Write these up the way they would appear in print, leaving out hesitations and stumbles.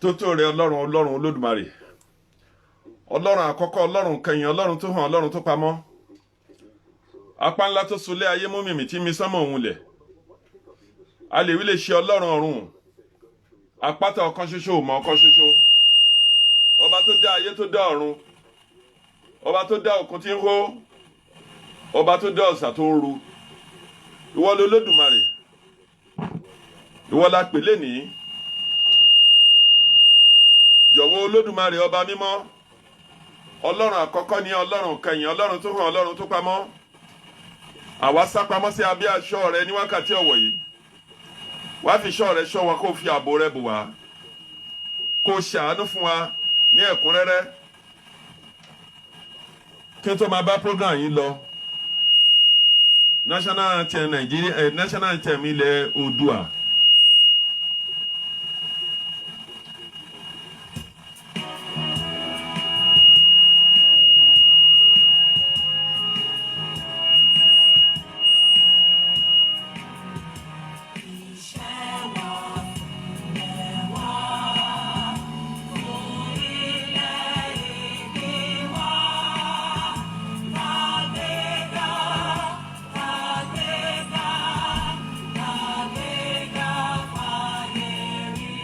Tótó rẹ Ọlọ́run, Ọlọ́run Olódùmarè, Ọlọ́run àkọ́kọ́, Ọlọ́run kẹyìn, Ọlọ́run tó hàn, Ọlọ́run tó pamọ́, apá ńlá tó solé ayé mú mímì tí mi sánmọ̀ òun lẹ̀, a lè wí lè ṣe Ọlọ́run ọ̀run, àpáta ọ̀kan ṣoṣo, òmò ọ̀kan ṣoṣo, ọba tó dá ayé, tó dá ọ̀run, ọba tó dá òkun tí ń hó, ọba tó dá ọ̀sà tó ń ru. Ìwọ ló Olódùmarè, ìwọ la pè lénìí. Jọ̀wọ́ Olódùmarè, ọba mímọ́, Ọlọ́run àkọ́kọ́ ní, Ọlọ́run kẹyìn, Ọlọ́run tó hàn, Ọlọ́run tó pamọ́, àwa sá pamọ́ sí abẹ́ aṣọ rẹ ní wákàtí ọ̀wọ̀ yìí. Wàá fi ṣọ́ rẹ ṣọ́ wa, kó fi ààbò rẹ bò wá, kó ṣàánú fún wa ní ẹ̀kúnrẹ́rẹ́. Kí n tó máa bá program yìí lọ, national anthem Nigeria, national anthem ilẹ̀ Oòduà. Iṣẹ́ wa fúnlẹ̀ wá, fún ilẹ̀ ìbí wa. Kàgbéga, kàgbéga, kàgbéga fáyé rí.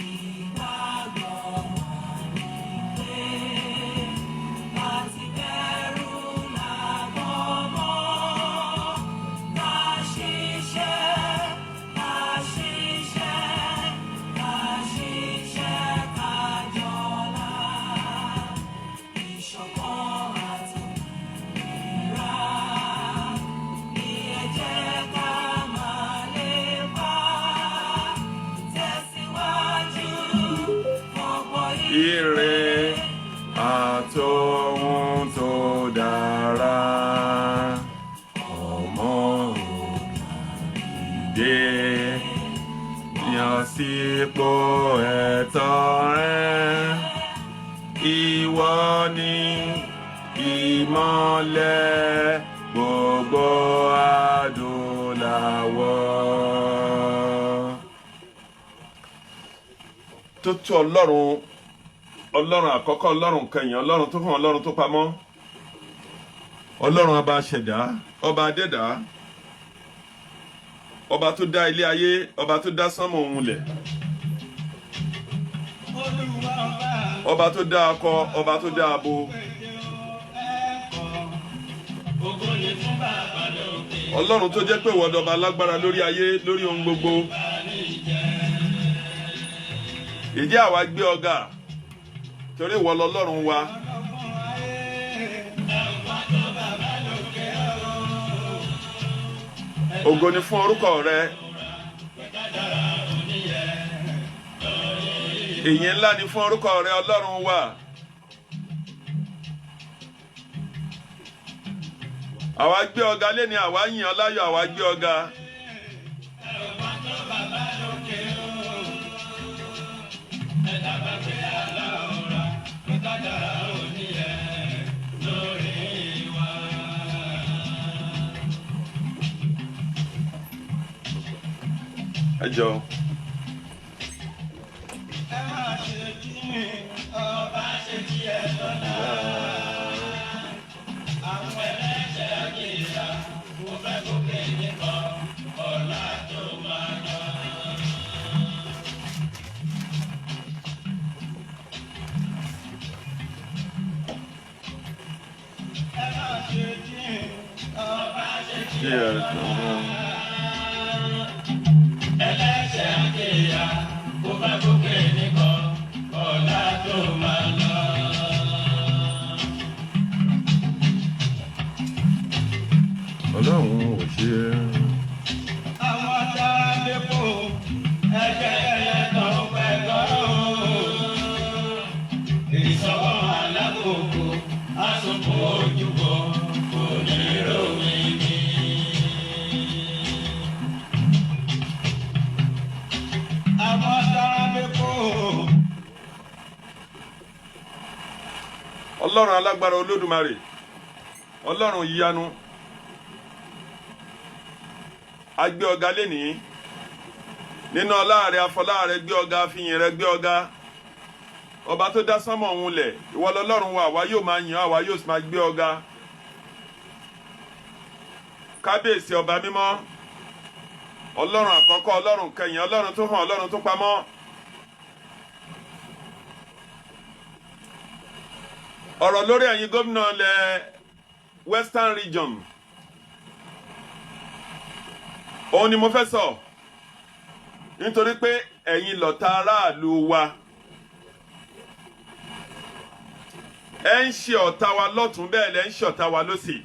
Ìgbàgbọ́ wa ní pé láti bẹ̀rù làbọ̀ mọ́. Ká ṣiṣẹ́, ká ṣiṣẹ́, ká ṣiṣẹ́ ká jọlá. Ìṣọ̀kan àti òmìnira ní ẹ jẹ́ ká máa lépa. Tẹ̀síwájú fọ́pọ̀ Ire àtòhun tó dára, ọmọ Oòduà dìde, yàn sípò ẹ̀tọ́ rẹ. Ìwọ ni ìmọ́lẹ̀ gbogbo adúláwọ̀. Tó tó Ọlọ́run, Ọlọ́run àkọ́kọ́, Ọlọ́run kẹyìn, Ọlọ́run tó hàn, Ọlọ́run tó pamọ́, Ọlọ́run ọba ṣẹ̀dá, ọba adẹ́dá, ọba tó dá ilé ayé, ọba tó dá sánmọ̀ òun lẹ̀, Olúwa ọba. Ọba tó dá akọ, ọba tó dá abo. Ògo ni fún bàbá lókè. Ọlọ́run tó jẹ́ pé ìwọ dọba lágbára lórí ayé, lórí ohun gbogbo, ìjẹ́ àwa gbé ọ̀gá torí ìwọ lọ́lọ́run wa. Ọlọ́gbọ́n ayé. Ẹ̀wọ̀n tó bàbá lókè o. Ògo ni fún orúkọ rẹ. Kádàrá oníyẹ lórí. Ìyìn ńlá ni fún orúkọ rẹ, Ọlọ́run wa. Àwa gbé ọ̀gá lẹ́ni, àwa yìn ọ́ láyọ̀, àwa gbé ọ̀gá. Ẹ̀wọ̀n tó bàbá lókè o. Ẹ̀dá bá gbé aláwòrán. Kádàrá oníyẹ lórí wa. Ẹ jọ. Ẹ máa ṣe kí ni ọba ṣe tiẹ̀ lọ́la. Àwọn ẹlẹ́ṣẹ̀ àjèyà kò fẹ́ gòkè nìkan ọ̀la tó máa lọ. Ẹ máa ṣe kí ni ọba ṣe tiẹ̀ lọ́la. Ẹlẹ́ṣẹ̀ àjèyà kò fẹ́ gòkè nìkan ọ̀la tó máa lọ. Ọlọ́run ò ṣe é. Àwọn tá a lè kó ẹgbẹ́ ẹlẹ́tàn pẹ́ gbọ́rọ̀ ìsọwọ́ alákòókò àsopọ̀ ojúbọ oníròyìn mi. Àwọn tá a lè kó. Ọlọ́run alágbára Olódùmarè, Ọlọ́run ìyanu. A gbé ọ̀gá lénìí nínú ọlá rẹ, afọlá rẹ gbé ọ̀gá, fìyìn rẹ gbé ọ̀gá. Ọba tó dá sánmọ̀ òun lẹ̀, ìwọ lọ́lọ́run wa, àwa yóò máa yìn ọ́, àwa yóò sì máa gbé ọ̀gá. Kábíyèsí, ọba mímọ́, Ọlọ́run àkọ́kọ́, Ọlọ́run kẹyìn, Ọlọ́run tó hàn, Ọlọ́run tó pamọ́. Ọ̀rọ̀ lórí ẹ̀yin gómìnà ilẹ̀ Western Region òun ni mo fẹ́ sọ, nítorí pé ẹ̀yin lọ̀tá aráàlú wa. Ẹ ń ṣe ọ̀tá wa lọ́tún, bẹ́ẹ̀ lẹ́ ń ṣe ọ̀tá wa lósì.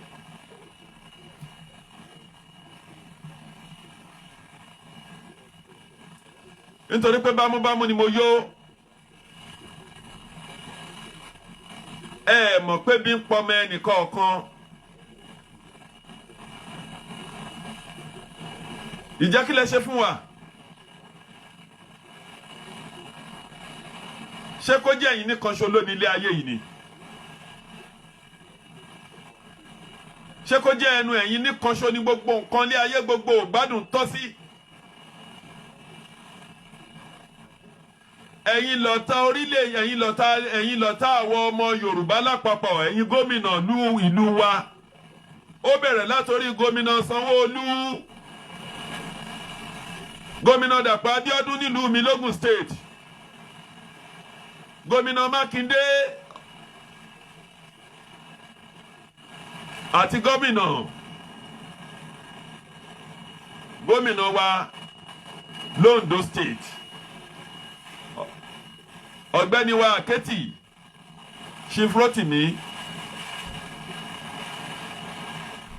Nítorí pé bámúbámú ni mo yó, ẹ mọ̀ pé bí ń pọmọ ẹnì kọ̀ọ̀kan. Ìjẹ́ kí lẹ ṣe fún wa? Ṣé kó jẹ́ ẹ̀yin nìkan ṣo lónìí ilé ayé yìí ni? Ṣé kó jẹ́ ẹnu ẹ̀yin nìkan ṣo ní gbogbo nǹkan ilé ayé, gbogbo ògbádùn tọ́ sí? Ẹ̀yin lọ̀tá orílẹ̀, ẹ̀yin lọ̀tá, ẹ̀yin lọ̀tá àwọn ọmọ Yorùbá lápapọ̀. Ẹ̀yin gómìnà ìlú wa, ó bẹ̀rẹ̀ látòrí Gómìnà Sanwó-Olú, Gómìnà Dàpọ̀ Abíọ́dún nílùú mi lógùn State, Gómìnà Mákindé àti gómìnà wa l'Ondo State, ọ̀gbẹ́ni wa Àkẹ́tì, Chief Rotimi.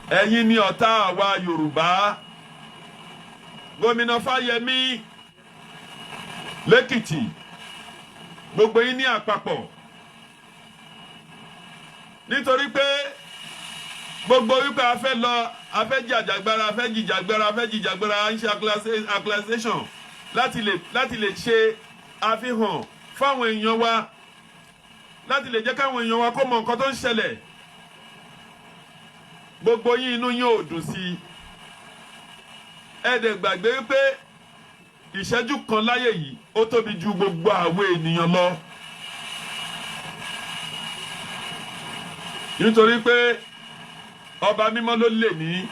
Ẹ̀yin ni ọ̀tá àwa Yorùbá. Gómìnà Fáyẹmí lẹ́kìtì, gbogbo yín ní àpapọ̀, nítorí pé gbogbo wípé a fẹ́ lọ, a fẹ́ jàjàgbara, a fẹ́ jìjàgbara, a fẹ́ jìjàgbara, a ń ṣe acclamation láti lè ṣe àfihàn fáwọn èèyàn wa, láti lè jẹ́ káwọn èèyàn wa kó mọ nǹkan tó ń ṣẹlẹ̀. Gbogbo yín, inú yín ò dùn sí i. Ẹ dẹ̀ gbàgbé wípé ìṣẹ́jú kan láyé yìí, ó tóbi ju gbogbo àwọn ènìyàn lọ, nítorí pé ọba mímọ́ ló lè ní,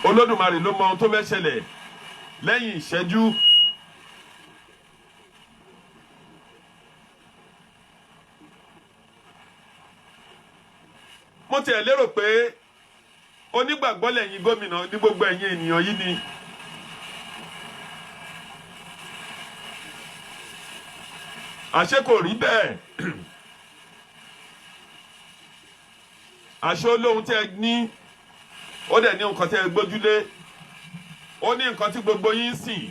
Olódùmarè ló mọ ohun tó fẹ́ ṣẹlẹ̀ lẹ́yìn ìṣẹ́jú. Mo tiẹ̀ lérò pé onígbàgbọ́ lẹ́yìn gómìnà ní gbogbo ẹ̀yin ènìyàn yìí ni. Àṣé kò rí bẹ́ẹ̀? Àṣé olóhun tí ẹ ní, ó dẹ̀ ní nǹkan tí ẹ gbójúlé, ó ní nǹkan tí gbogbo yín sìn.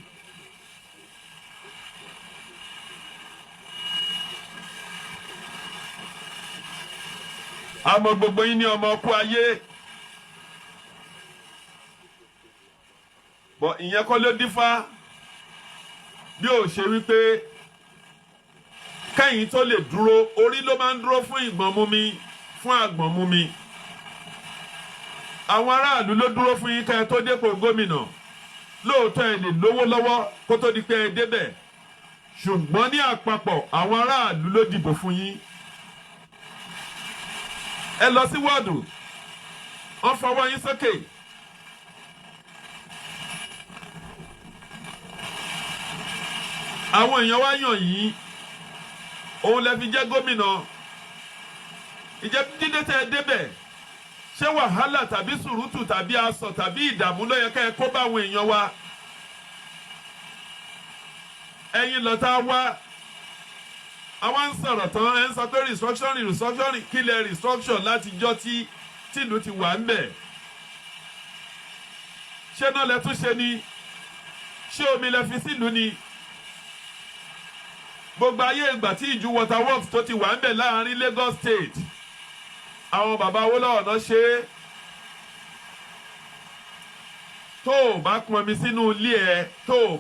Àmọ́ gbogbo yín ní ọmọ ọkú ayé bọ̀, ìyẹn kọ́ ló dífá bí ó ṣe wípé kẹ́yìn tó lè dúró, orí ló máa ń dúró fún ìgbọ̀n mú mi, fún àgbọ̀n mú mi. Àwọn aráàlú ló dúró fún yín kẹ́ ẹ tó dépò gómìnà. Lóòótọ́, ẹ lè lówó lọ́wọ́ kó tó di pé ẹ débẹ̀, ṣùgbọ́n ní àpapọ̀, àwọn aráàlú ló dìbò fún yín. Ẹ lọ sí wọ́ọ̀dù, wọ́n fọwọ́ yín sókè. Àwọn èèyàn wá yàn yín, òun lẹ fi jẹ́ gómìnà. Ìjẹ́ dídé tẹ́ ẹ débẹ̀, ṣé wàhálà tàbí sùrùtù tàbí asọ̀ tàbí ìdààmú ló yẹ ká ẹ kó bá àwọn èèyàn wa? Ẹ̀yin lọ́tà wá, àwa ń sọ̀rọ̀ tán, ẹ̀ ń sọ pé restructuring, restructuring. Kí lẹ restructure láti jọ́ tí tìlú ti wà ń bẹ̀? Ṣé náà lẹ tún ṣe ni? Ṣé omi lẹ fi sílùú ni? Gbogbo ayé ìgbà tí Ìjú Water Works tó ti wà ń bẹ̀ láàrin Lagos State, àwọn bàbá Awólọ́wọ̀ náà ṣe é. Tó o bá pọnmi sínú ilé ẹ, tó o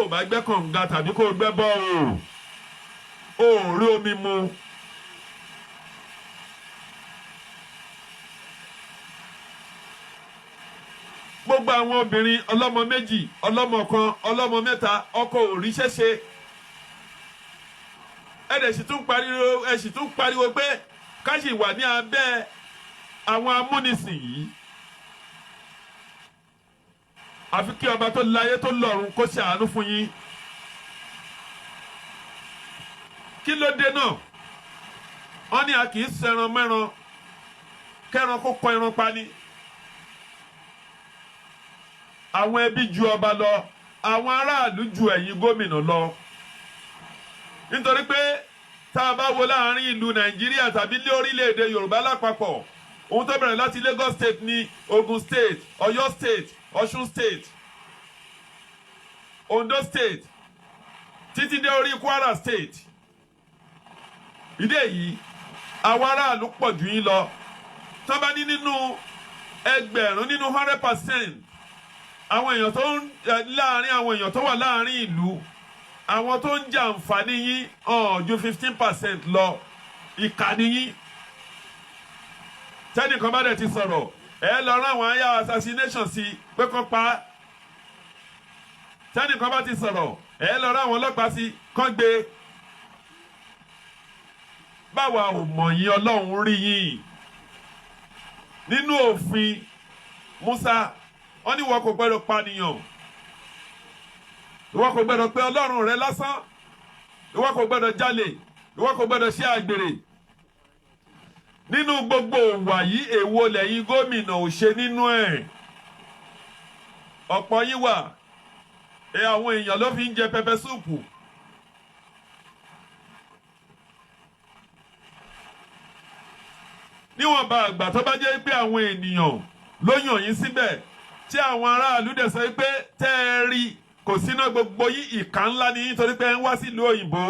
bá gbẹ́ kànga tàbí kó o gbẹ́ borehole, o ò rí omi mu. Gbogbo àwọn obìnrin ọlọ́mọ méjì, ọlọ́mọ kan, ọlọ́mọ mẹ́ta, ọkọ ò ríṣẹ́ ṣe. Ẹ dẹ̀ sì tún pariwo, ẹ sì tún pariwo pé ká sì wà ní abẹ́ àwọn amúnisìn yìí. Àfi kí ọba tó láyé tó lọ́run kó ṣàánú fún yín. Kí ló dé náà? Wọ́n ní a kì í ṣẹran mẹ́ran kẹ́ran kó kọ ẹran pa ni. Àwọn ẹbí ju ọba lọ, àwọn aráàlú ju ẹ̀yin gómìnà lọ, nítorí pé tá a bá wo láàrin ìlú Nàìjíríà tàbí lé orílẹ̀-èdè Yorùbá lápapọ̀, ohun tó bẹ̀rẹ̀ láti Lagos State ní, Ogun State, Ọ̀yọ́ State, Ọ̀ṣun State, Ondo State, títí dé orí Kwara State. Ìdí èyí, àwọn aráàlú pọ̀ jù yín lọ. Tó bá ní nínú ẹgbẹ̀rún, nínú 100%, àwọn èèyàn tó ń láàrin, àwọn èèyàn tó wà láàrin ìlú, àwọn tó ń jàǹfààní yín hàn ju 15% lọ. Ìkànnì yín, tẹ́nìkan bá dẹ̀ ti sọ̀rọ̀, ẹ lọ rán àwọn aya assassination sí pé kán pa á. Tẹ́nìkan bá ti sọ̀rọ̀, ẹ lọ rán àwọn ọlọ́pàá sí kán gbé. Báwa ò mọ̀ yín, Ọlọ́run rí yín. Nínú òfin Musa, wọ́n ní ìwọ kò gbọ́dọ̀ pànìyàn, ìwọ kò gbọ́dọ̀ pé Ọlọ́run rẹ lásán, ìwọ kò gbọ́dọ̀ jalè, ìwọ kò gbọ́dọ̀ ṣe àgbèrè. Nínú gbogbo òwà yìí, èwo lẹ́yìn gómìnà ò ṣe nínú ẹ̀? Ọ̀pọ̀ yín wà ẹ, àwọn èèyàn ló fi ń jẹ pepper soup. Níwọ̀nba àgbà tó bá jẹ́ pé àwọn ènìyàn ló yàn yín síbẹ̀, tí àwọn aráàlú dẹ̀ sọ pé tẹ́ ẹ rí kò síná, gbogbo yín, ìkà ńlá ni yín, torí pé ẹ ń wá sílùú òyìnbó.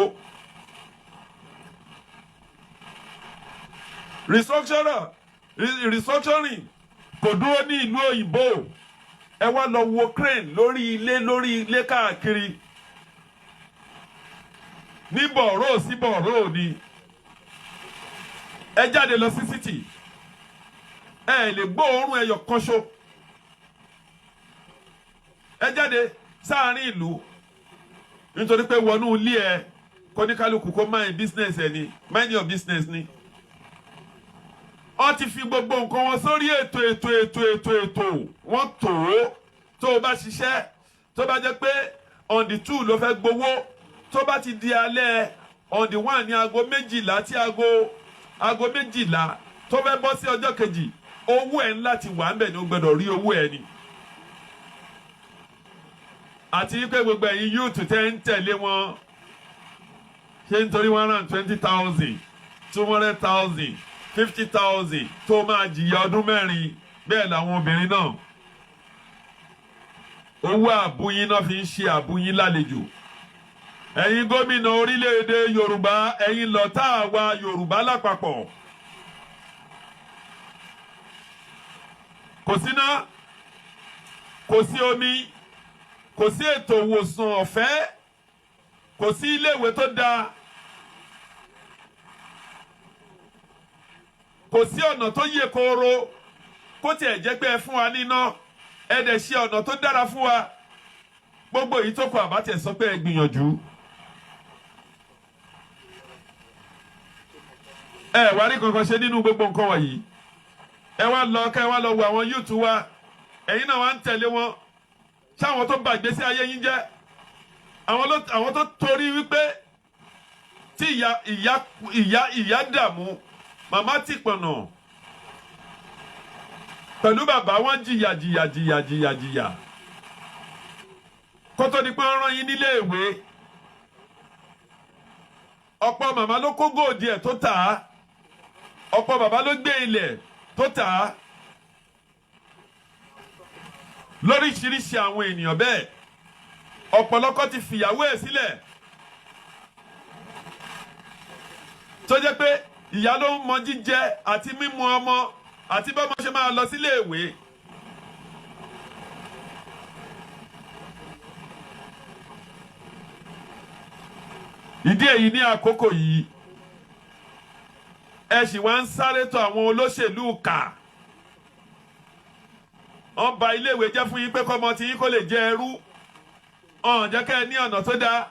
Restructuring kò dúró ní ìlú òyìnbó. Ẹ wá lọ wo crane lórí ilé, lórí ilé káàkiri, ní bọ̀rọ̀ sí bọ̀rọ̀ ni. Ẹ jáde lọ sí city, ẹ lè gbọ́ òórùn ẹyọ kan ṣo. Ẹ jáde sáàrin ìlú, nítorí pé wọnú ilé ẹ, kóníkálukú kó mind business ẹ ni, mind your business ni. Wọ́n ti fi gbogbo nǹkan wọn sórí ètò, ètò, ètò, ètò, ètò. Wọ́n tò ó. Tó o bá ṣiṣẹ́, tó bá jẹ́ pé on the 2 ló fẹ́ gbowó, tó bá ti di alẹ́ on the 1 ní aago 12 tí aago 12 tó fẹ́ bọ́ sí ọjọ́ kejì, owó ẹ̀ ńlá ti wà ń bẹ̀ ni. Ó gbọ́dọ̀ rí owó ẹ̀ ni. Àti pé gbogbo ẹ̀yin youth tẹ́ ń tẹ̀lé wọn, ṣé nítorí 120,000, 200,000, 50,000 tó máa jìyà ọdún 4? Bẹ́ẹ̀ làwọn obìnrin náà, owó àbúyín náà fi ń ṣe àbúyín lálejò. Ẹ̀yin gómìnà orílẹ̀-èdè Yorùbá, ẹ̀yin lọ́tà àwa Yorùbá lápapọ̀. Kò síná, kò sí omi, kò sí ètò ìwòsàn ọ̀fẹ́, kò sí iléèwé tó dáa, kò sí ọ̀nà tó yè kooro. Kó tiẹ̀ jẹ́ pé ẹ fún wa níná, ẹ dẹ̀ ṣe ọ̀nà tó dára fún wa, gbogbo èyí tó kọ àbátẹ̀ sọ pé ẹ gbìyànjú. Ẹ wá rí kankan ṣe nínú gbogbo nǹkan wọ̀nyí. Ẹ wá lọ kẹ́ ẹ wá lọ wo àwọn youth wa, ẹ̀yin náà wá ń tẹ̀lé wọn. Ṣáwọn tó bà ìgbésí ayé yín jẹ́, àwọn tó torí wípé tí ìyá ìyá ìyá ìyá dààmú, màmá ti pọ̀nà pẹ̀lú bàbá wọn, jìyà jìyà jìyà jìyà jìyà kó tó di pé wọ́n rán yín nílé ìwé. Ọ̀pọ̀ màmá ló kó gold ẹ̀ tó tà á, ọ̀pọ̀ bàbá ló gbé ilẹ̀ tó tà á, lóríṣiríṣi àwọn ènìyàn bẹ́ẹ̀. Ọ̀pọ̀lọpọ̀ ti fìyàwó ẹ̀ sílẹ̀, tó jẹ́ pé ìyá ló ń mọ jíjẹ àti mímu ọmọ àti bọ́mọ ṣe máa lọ sílé ìwé. Ìdí èyí, ní àkókò yìí, ẹ sì wá ń sáré tọ̀ àwọn olóṣèlú kà. Wọ́n ba iléèwé jẹ́ fún yín pé kọ́mọ tí yín kó lè jẹ́ ẹrú. Ọ̀n jẹ́ kẹ́ ẹ ní ọ̀nà tó dáa.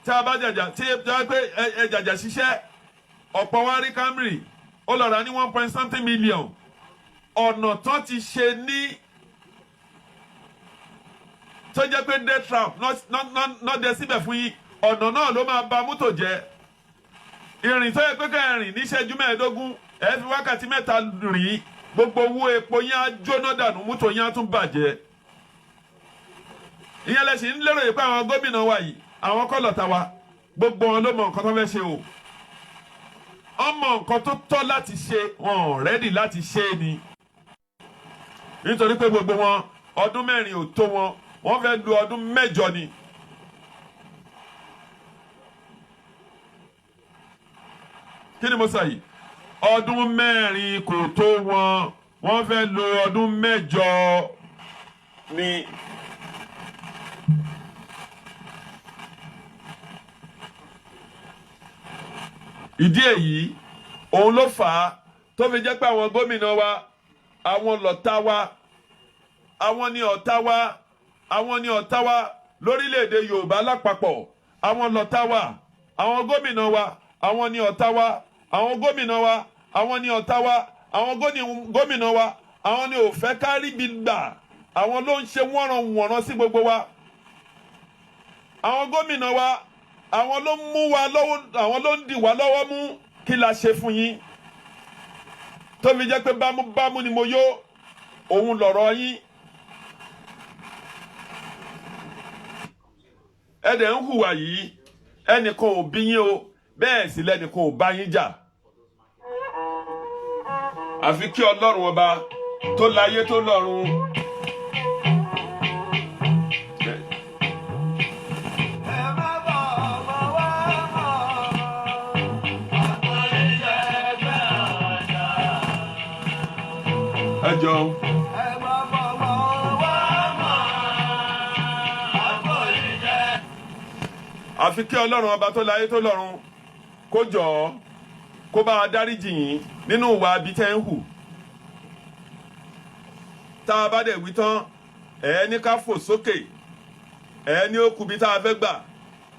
Tí a bá jàjà tí ẹ pé ẹ jàjà ṣiṣẹ́, ọ̀pọ̀ wa rí Camry, ó lọ rà ní one point something million. Ọ̀nà tán ti ṣe ní tó jẹ́ pé death trap náà dẹ síbẹ̀ fún yín, ọ̀nà náà ló máa ba mọ́tò jẹ́. Ìrìn tó yẹ pé kẹ́ ẹ rìn níṣẹ́jú 15, ẹ fi wákàtí 3 rìn. Gbogbo owó epo yín á jóná dànù, mọ́tò yín á tún bàjẹ́. Ìyẹn lẹ sì ń lérò yìí pé àwọn gómìnà wa yìí, àwọn kọ́ lọ̀tá wa. Gbogbo wọn ló mọ nǹkan tó fẹ́ ṣe o. Ọmọ nǹkan tó tọ́ láti ṣe, wọn ò ready láti ṣe é ni, nítorí pé gbogbo wọn, ọdún 4 ò tó wọn, wọ́n fẹ́ lu ọdún 8 ni. Kí ni mo sọ yìí? Ọdún 4 kò tó wọn, wọ́n fẹ́ lu ọdún 8 ni. Ìdí èyí òun ló fà á tó fi jẹ́ pé àwọn gómìnà wa, àwọn lọ̀tá wa, àwọn ni ọ̀tá wa, àwọn ni ọ̀tá wa lórílẹ̀‐èdè Yorùbá lápapọ̀. Àwọn lọ̀tá wa, àwọn gómìnà wa, àwọn ni ọ̀tá wa, àwọn gómìnà wa, àwọn ni ọ̀tá wa, àwọn gómìnà wa, àwọn ni ò fẹ́ kárí bí gbà, àwọn ló ń ṣe wọ́nranwọ̀nran sí gbogbo wa. Àwọn gómìnà wa, àwọn ló ń mú wa lọ́wọ́, àwọn ló ń dì wá lọ́wọ́ mú. Kí la ṣe fún yín tó fi jẹ́ pé bámúbámú ni mo yó òun lọ̀rọ̀ yín? Ẹ dẹ̀ ń hùwà yìí, ẹnìkan ò bí yín o, bẹ́ẹ̀ sì lẹ́nìkan ò bá yín jà. Àfi kí Ọlọ́run ọba tó láyé tó lọ́run. Ẹ má bọ̀ ọmọ wa mọ̀. Àpòlíṣẹ́gbẹ́ ọ̀dà. Ẹ jọ̀ọ́. Ẹ má bọ̀ ọmọ wa mọ̀. Àpòlíṣẹ́. Àfi kí Ọlọ́run ọba tó láyé tó lọ́run kó jọ̀ọ́, kó bá a dáríjì yín nínú ìwà abi tẹ́ ń hù. Tá a bá dẹ̀ wí tán, ẹ ní ká fò sókè, ẹ ní ó kú bí tá a fẹ́ gbà.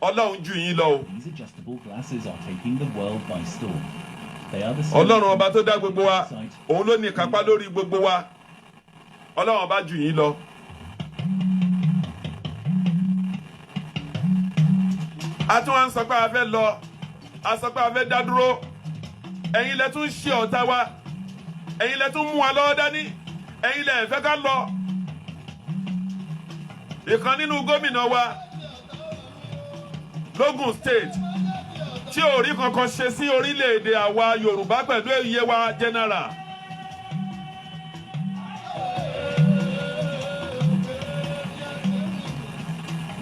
Ọlọ́run jù yín lọ o. These adjustable glasses are taking the world by storm. They are the Ọlọ́run ọba tó dá gbogbo wa, òun ló ní ìkápá lórí gbogbo wa. Ọlọ́run ọba jù yín lọ. A tún wá ń sọ pé a fẹ́ lọ, a sọ pé a fẹ́ dá dúró. Ẹ̀yin lẹ tún ṣe ọ̀tá wa, ẹ̀yin lẹ tún mú wa lọ́wọ́ dání, ẹ̀yin lẹ fẹ́ ká lọ. Ìkan nínú gómìnà wa lógùn State tí ò rí kankan ṣe sí orílẹ̀-èdè àwa Yorùbá pẹ̀lú iye wa general.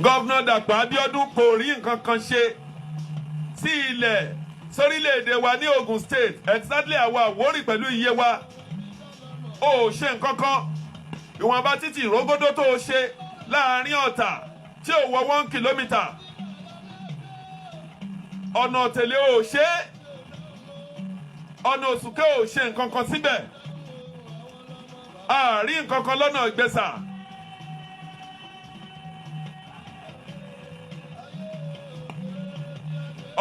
Governor Dàpọ̀ Abíọ́dún kò rí nǹkan kan ṣe sí ilẹ̀ sórílẹ̀-èdè wa ní Ogun State, exactly àwa Àwórì pẹ̀lú iye wa. Ó ṣe nǹkan kan, ìwọ̀nba títì ìrógódó tó o ṣe láàrin Ọ̀tà tí ò wọ 1 kilometre, ọ̀nà tẹ̀lé ò ṣe é, ọ̀nà Òsùké ò ṣe nǹkan kan síbẹ̀, àárín nǹkan kan lọ́nà Ìgbẹ́sà.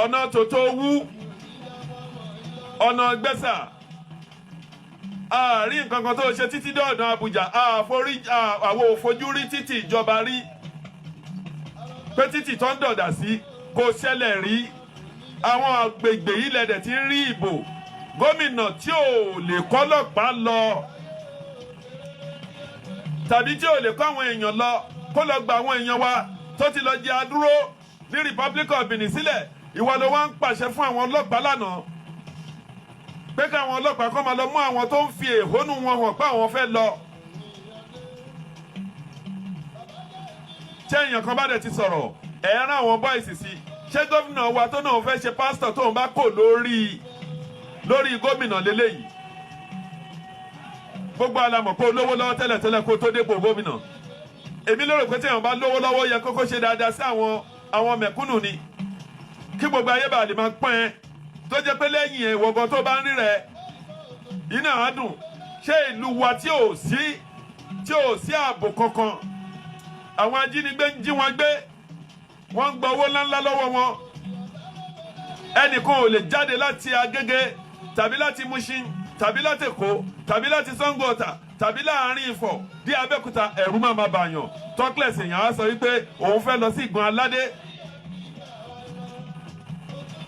Ọ̀nà tòótọ́ wú, ọ̀nà Ìgbẹ́sà, àárín nǹkan kan tó ṣe títí dé ọ̀nà Àbújá. Àforí àwọn òfojú rí títì ìjọba rí pé títì tó ń dọ̀dà sí kò ṣẹlẹ̀ rí. Àwọn agbègbè yìí lẹ́dẹ̀ tí ń rí ìbò. Gómìnà tí ò lè kọ́ ọlọ́pàá lọ tàbí tí ò lè kọ́ àwọn èèyàn lọ kó lọ gba àwọn èèyàn wa tó ti lọ jẹ adúró ní Republic of Benin sílẹ̀, ìwọ ló wá ń pàṣẹ fún àwọn ọlọ́pàá lánàá pé káwọn ọlọ́pàá kọ́ máa lọ mú àwọn tó ń fi èhónú wọn hàn pé àwọn fẹ́ lọ. Ṣé èèyàn kan bá dẹ̀ ti sọ̀rọ̀, ẹ̀ rán àwọn boys sí? Ṣé gómìnà wa tó náà fẹ́ ṣe pásítọ̀ tóun bá kò lórí gómìnà lélẹ́yìí? Gbogbo alamọ̀ kó lówó lọ́wọ́ tẹ́lẹ̀tẹ́lẹ̀ kó tó dépò gómìnà. Èmi lérò pé tí èèyàn bá lówó lọ́wọ́, yẹ kókó ṣe dáadáa sí àwọn mẹ̀kúnnù ni, kí gbogbo ayé bá lè máa pọ́n ẹ, tó jẹ́ pé lẹ́yìn ẹ̀ ìwọ̀gàn tó bá ń rí rẹ̀ iná á dùn. Ṣé ìlú wa tí ò sí Tí ò sí ààbò kankan, àwọn ajínigbé ń jí wọn gbé, wọ́n ń gba owó ńláńlá lọ́wọ́ wọn. Ẹnìkan ò lè jáde láti Agége tàbí láti Mushin tàbí láti Èkó tàbí láti Sango Ọ̀tà tàbí láàrin Ifọ̀ dé Abẹ́òkúta, ẹ̀rù máa ma bàyàn. Talkless èèyàn á sọ wípé òun fẹ́ lọ sí Ìgbọ̀n Aládé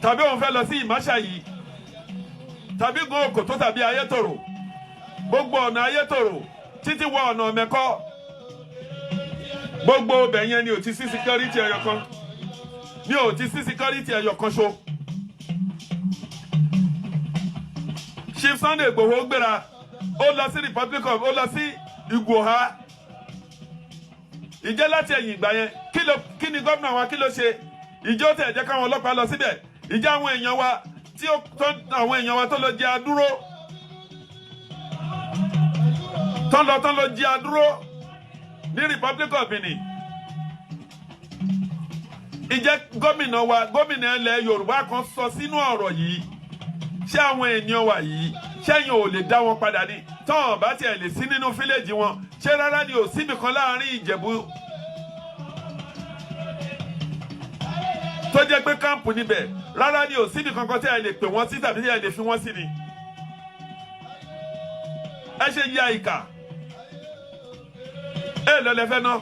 tàbí òun fẹ́ lọ sí Ìmáṣàyí tàbí gun Òkòtó tàbí Ayétòrò, gbogbo ọ̀nà Ayétòrò títí wọ ọ̀nà Mẹ́kọ́, gbogbo ibẹ̀ yẹn ni ò ti sí security ẹyọ kan, ni ò ti sí security ẹyọ kan ṣo. Chief Sunday Igboho gbéra, ó lọ sí Republic of, ó lọ sí Ìgbòha. Ìjẹ́ láti ẹ̀yìn ìgbà yẹn, kí ló, kí ni gómìnà wa, kí ló ṣe? Ìjọ tẹ̀ jẹ́ káwọn ọlọ́pàá lọ síbẹ̀? Ìjẹ́ àwọn èèyàn wa tí ó tó, àwọn èèyàn wa tó lọ jẹ́ adúró, tó lọ jẹ́ adúró ní Republic of Benin, ìjẹ́ gómìnà wa, gómìnà ilẹ̀ Yorùbá kan sọ sínú ọ̀rọ̀ yìí? Ṣé àwọn ènìyàn wa yìí, ṣẹ́yìn ò lè dá wọn padà ní tọ́wọ̀n bá tiẹ̀ lè sí nínú village wọn? Ṣé rárá ni ò síbì kan láàrin Ìjẹ̀bú tó jẹ́ pé camp níbẹ̀? Rárá ni ò síbì kankan tí ẹ lè pè wọ́n sí tàbí tí ẹ lè fi wọ́n sí ni? Ẹ ṣe yá ìkà ẹ lọ́lẹ̀ fẹ́ ná.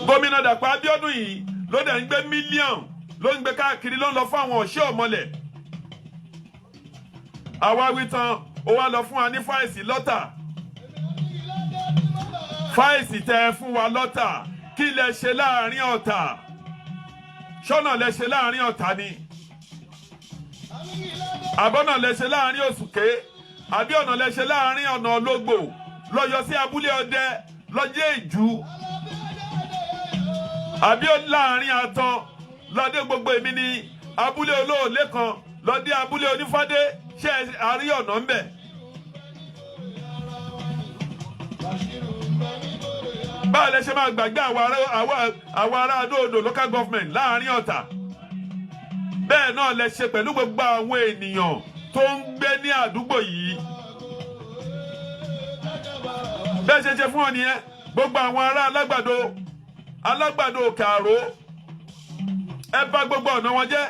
Gómìnà Dàpọ̀ Abíọ́dún yìí ló dẹ̀ ń gbé mílíọ̀nù, ló ń gbé káàkiri, ló ń lọ fún àwọn ọ̀ṣẹ́ ọ̀mọlẹ̀. Àwa wí tán, ó wá lọ fún wa ní fáìsì lọ́tà. Fáìsì tẹ ẹ fún wa lọ́tà, kí lẹ ṣe láàrin Ọ̀tà? Ṣọ́nà lẹ ṣe láàrin Ọ̀tà ni? Àbọ̀nà lẹ ṣe láàrin Òsùké? Àbí ọ̀nà lẹ ṣe láàrin ọ̀nà Ológbò lọ́yọ̀ sí abúlé ọdẹ lọ́jẹ́ ìjú? Àbí láàrin Àtàn lọ́dẹ gbogbo èmi ní abúlé olóòlé kan lọ́dẹ abúlé onífádé? Ṣé àrí ọ̀nà ń bẹ̀? Báwo lẹ ṣe máa gbàgbé àwọn ará Adó-Odò local government láàrin Ọ̀tà? Bẹ́ẹ̀ náà lẹ ṣe pẹ̀lú gbogbo àwọn ènìyàn tó ń gbé ní àdúgbò yìí. Bẹ́ẹ̀ ṣe ṣe fún ọ nìyẹn. Gbogbo àwọn ará Alágbàdo, Alágbàdo Òkè Àró, ẹ bà gbogbo ọ̀nà wọn jẹ́.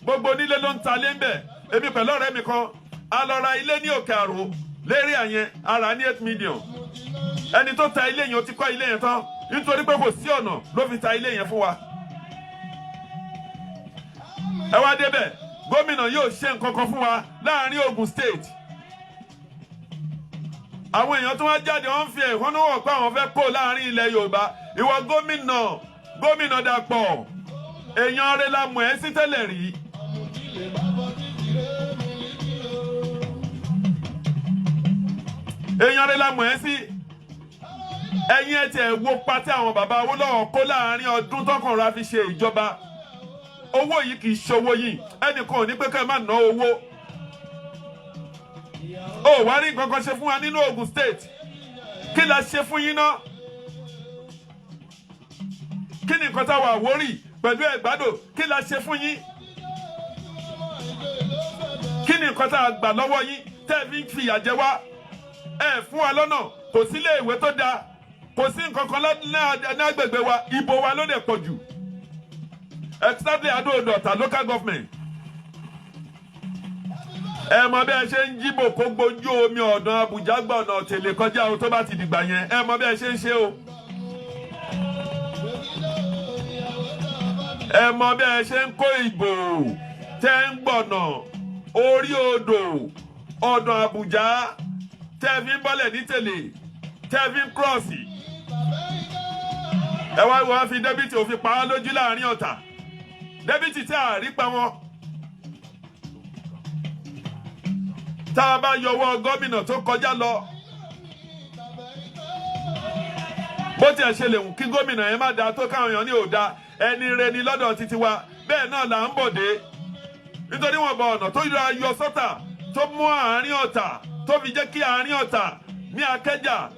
Gbogbo onílé ló ń ta lé ń bẹ̀. Èmi pẹ̀lú ọ̀rẹ́ mi kan, a lọ ra ilé ní Òkè Àró lérí àyẹn, a rà ní 8 million. Ẹni tó ta ilé yẹn, ó ti kọ́ ilé yẹn tán, nítorí pé kò sí ọ̀nà ló fi ta ilé yẹn fún wa. Ẹ wá débẹ̀, gómìnà yóò ṣe nǹkan kan fún wa láàrin Ogun State. Àwọn èèyàn tó wá jáde, wọ́n ń fi ẹ̀hónú hàn pé àwọn fẹ́ kó láàrin ilẹ̀ Yorùbá. Ìwọ gómìnà, gómìnà Dàpọ̀, èèyàn rẹ̀ la mọ̀ ẹ́ sí tẹ́lẹ̀ rí. Èèyàn rẹ̀ la mọ̀ ẹ́ sí. Ẹ̀yin ẹ̀ tiẹ̀ wo pa tí àwọn bàbá Awólọ́wọ̀ kó láàrin ọdún tọkànra fi ṣe ìjọba. Owó yìí kì í ṣòwò yìí, ẹnìkan ò ní pé ká ẹ má ná owó. Ó wá rí nǹkan kan ṣe fún wa nínú Ogun State. Kí la ṣe fún yín ná? Kí ni nǹkan táwa Àwórì pẹ̀lú Ẹ̀gbádò, kí la ṣe fún yín? Kí ni nǹkan tá a gbà lọ́wọ́ yín tẹ́ ẹ fi ń fìyà jẹ wá? Ẹ fún wa lọ́nà, kò sí ilé ìwé tó dáa, kò sí nǹkan kan ní agbègbè wa. Ìbò wa ló dẹ̀ pọ̀ jù, exactly Adó-Odò Ọ̀tà local government. Ẹ mọ bí ẹ ṣe ń jíbò kó gbójú omi ọ̀dàn Àbújá gbọ̀nà tèlè kọjá o. Tó bá ti dìgbà yẹn, ẹ mọ bí ẹ ṣe ń ṣe o. Ẹ mọ bí ẹ ṣe ń kó ìbò tẹ́ ń gbọ̀nà orí odò ọ̀dàn Àbújá, tẹ́ fi ń bọ́lẹ̀ ní tèlè, tẹ́ fi ń cross. Ẹ wá wọ́n fi deputy òfin pa á lójú láàrin Ọ̀tà, deputy tí a rí pa wọn. Tá a bá yọwọ́ gómìnà tó kọjá lọ, bó tiẹ̀ ṣe lè wù kí gómìnà yẹn má dáa tó, káwọn èèyàn ní ò dáa, ẹni re ni lọ́dọ̀ títí wa. Bẹ́ẹ̀ náà là ń bọ̀ dé, nítorí wọn bọ ọ̀nà tó yọ ayọ̀ sọ́tà tó mú àárín Ọ̀tà, tó fi jẹ́ kí àárín Ọ̀tà ní Akẹ́jà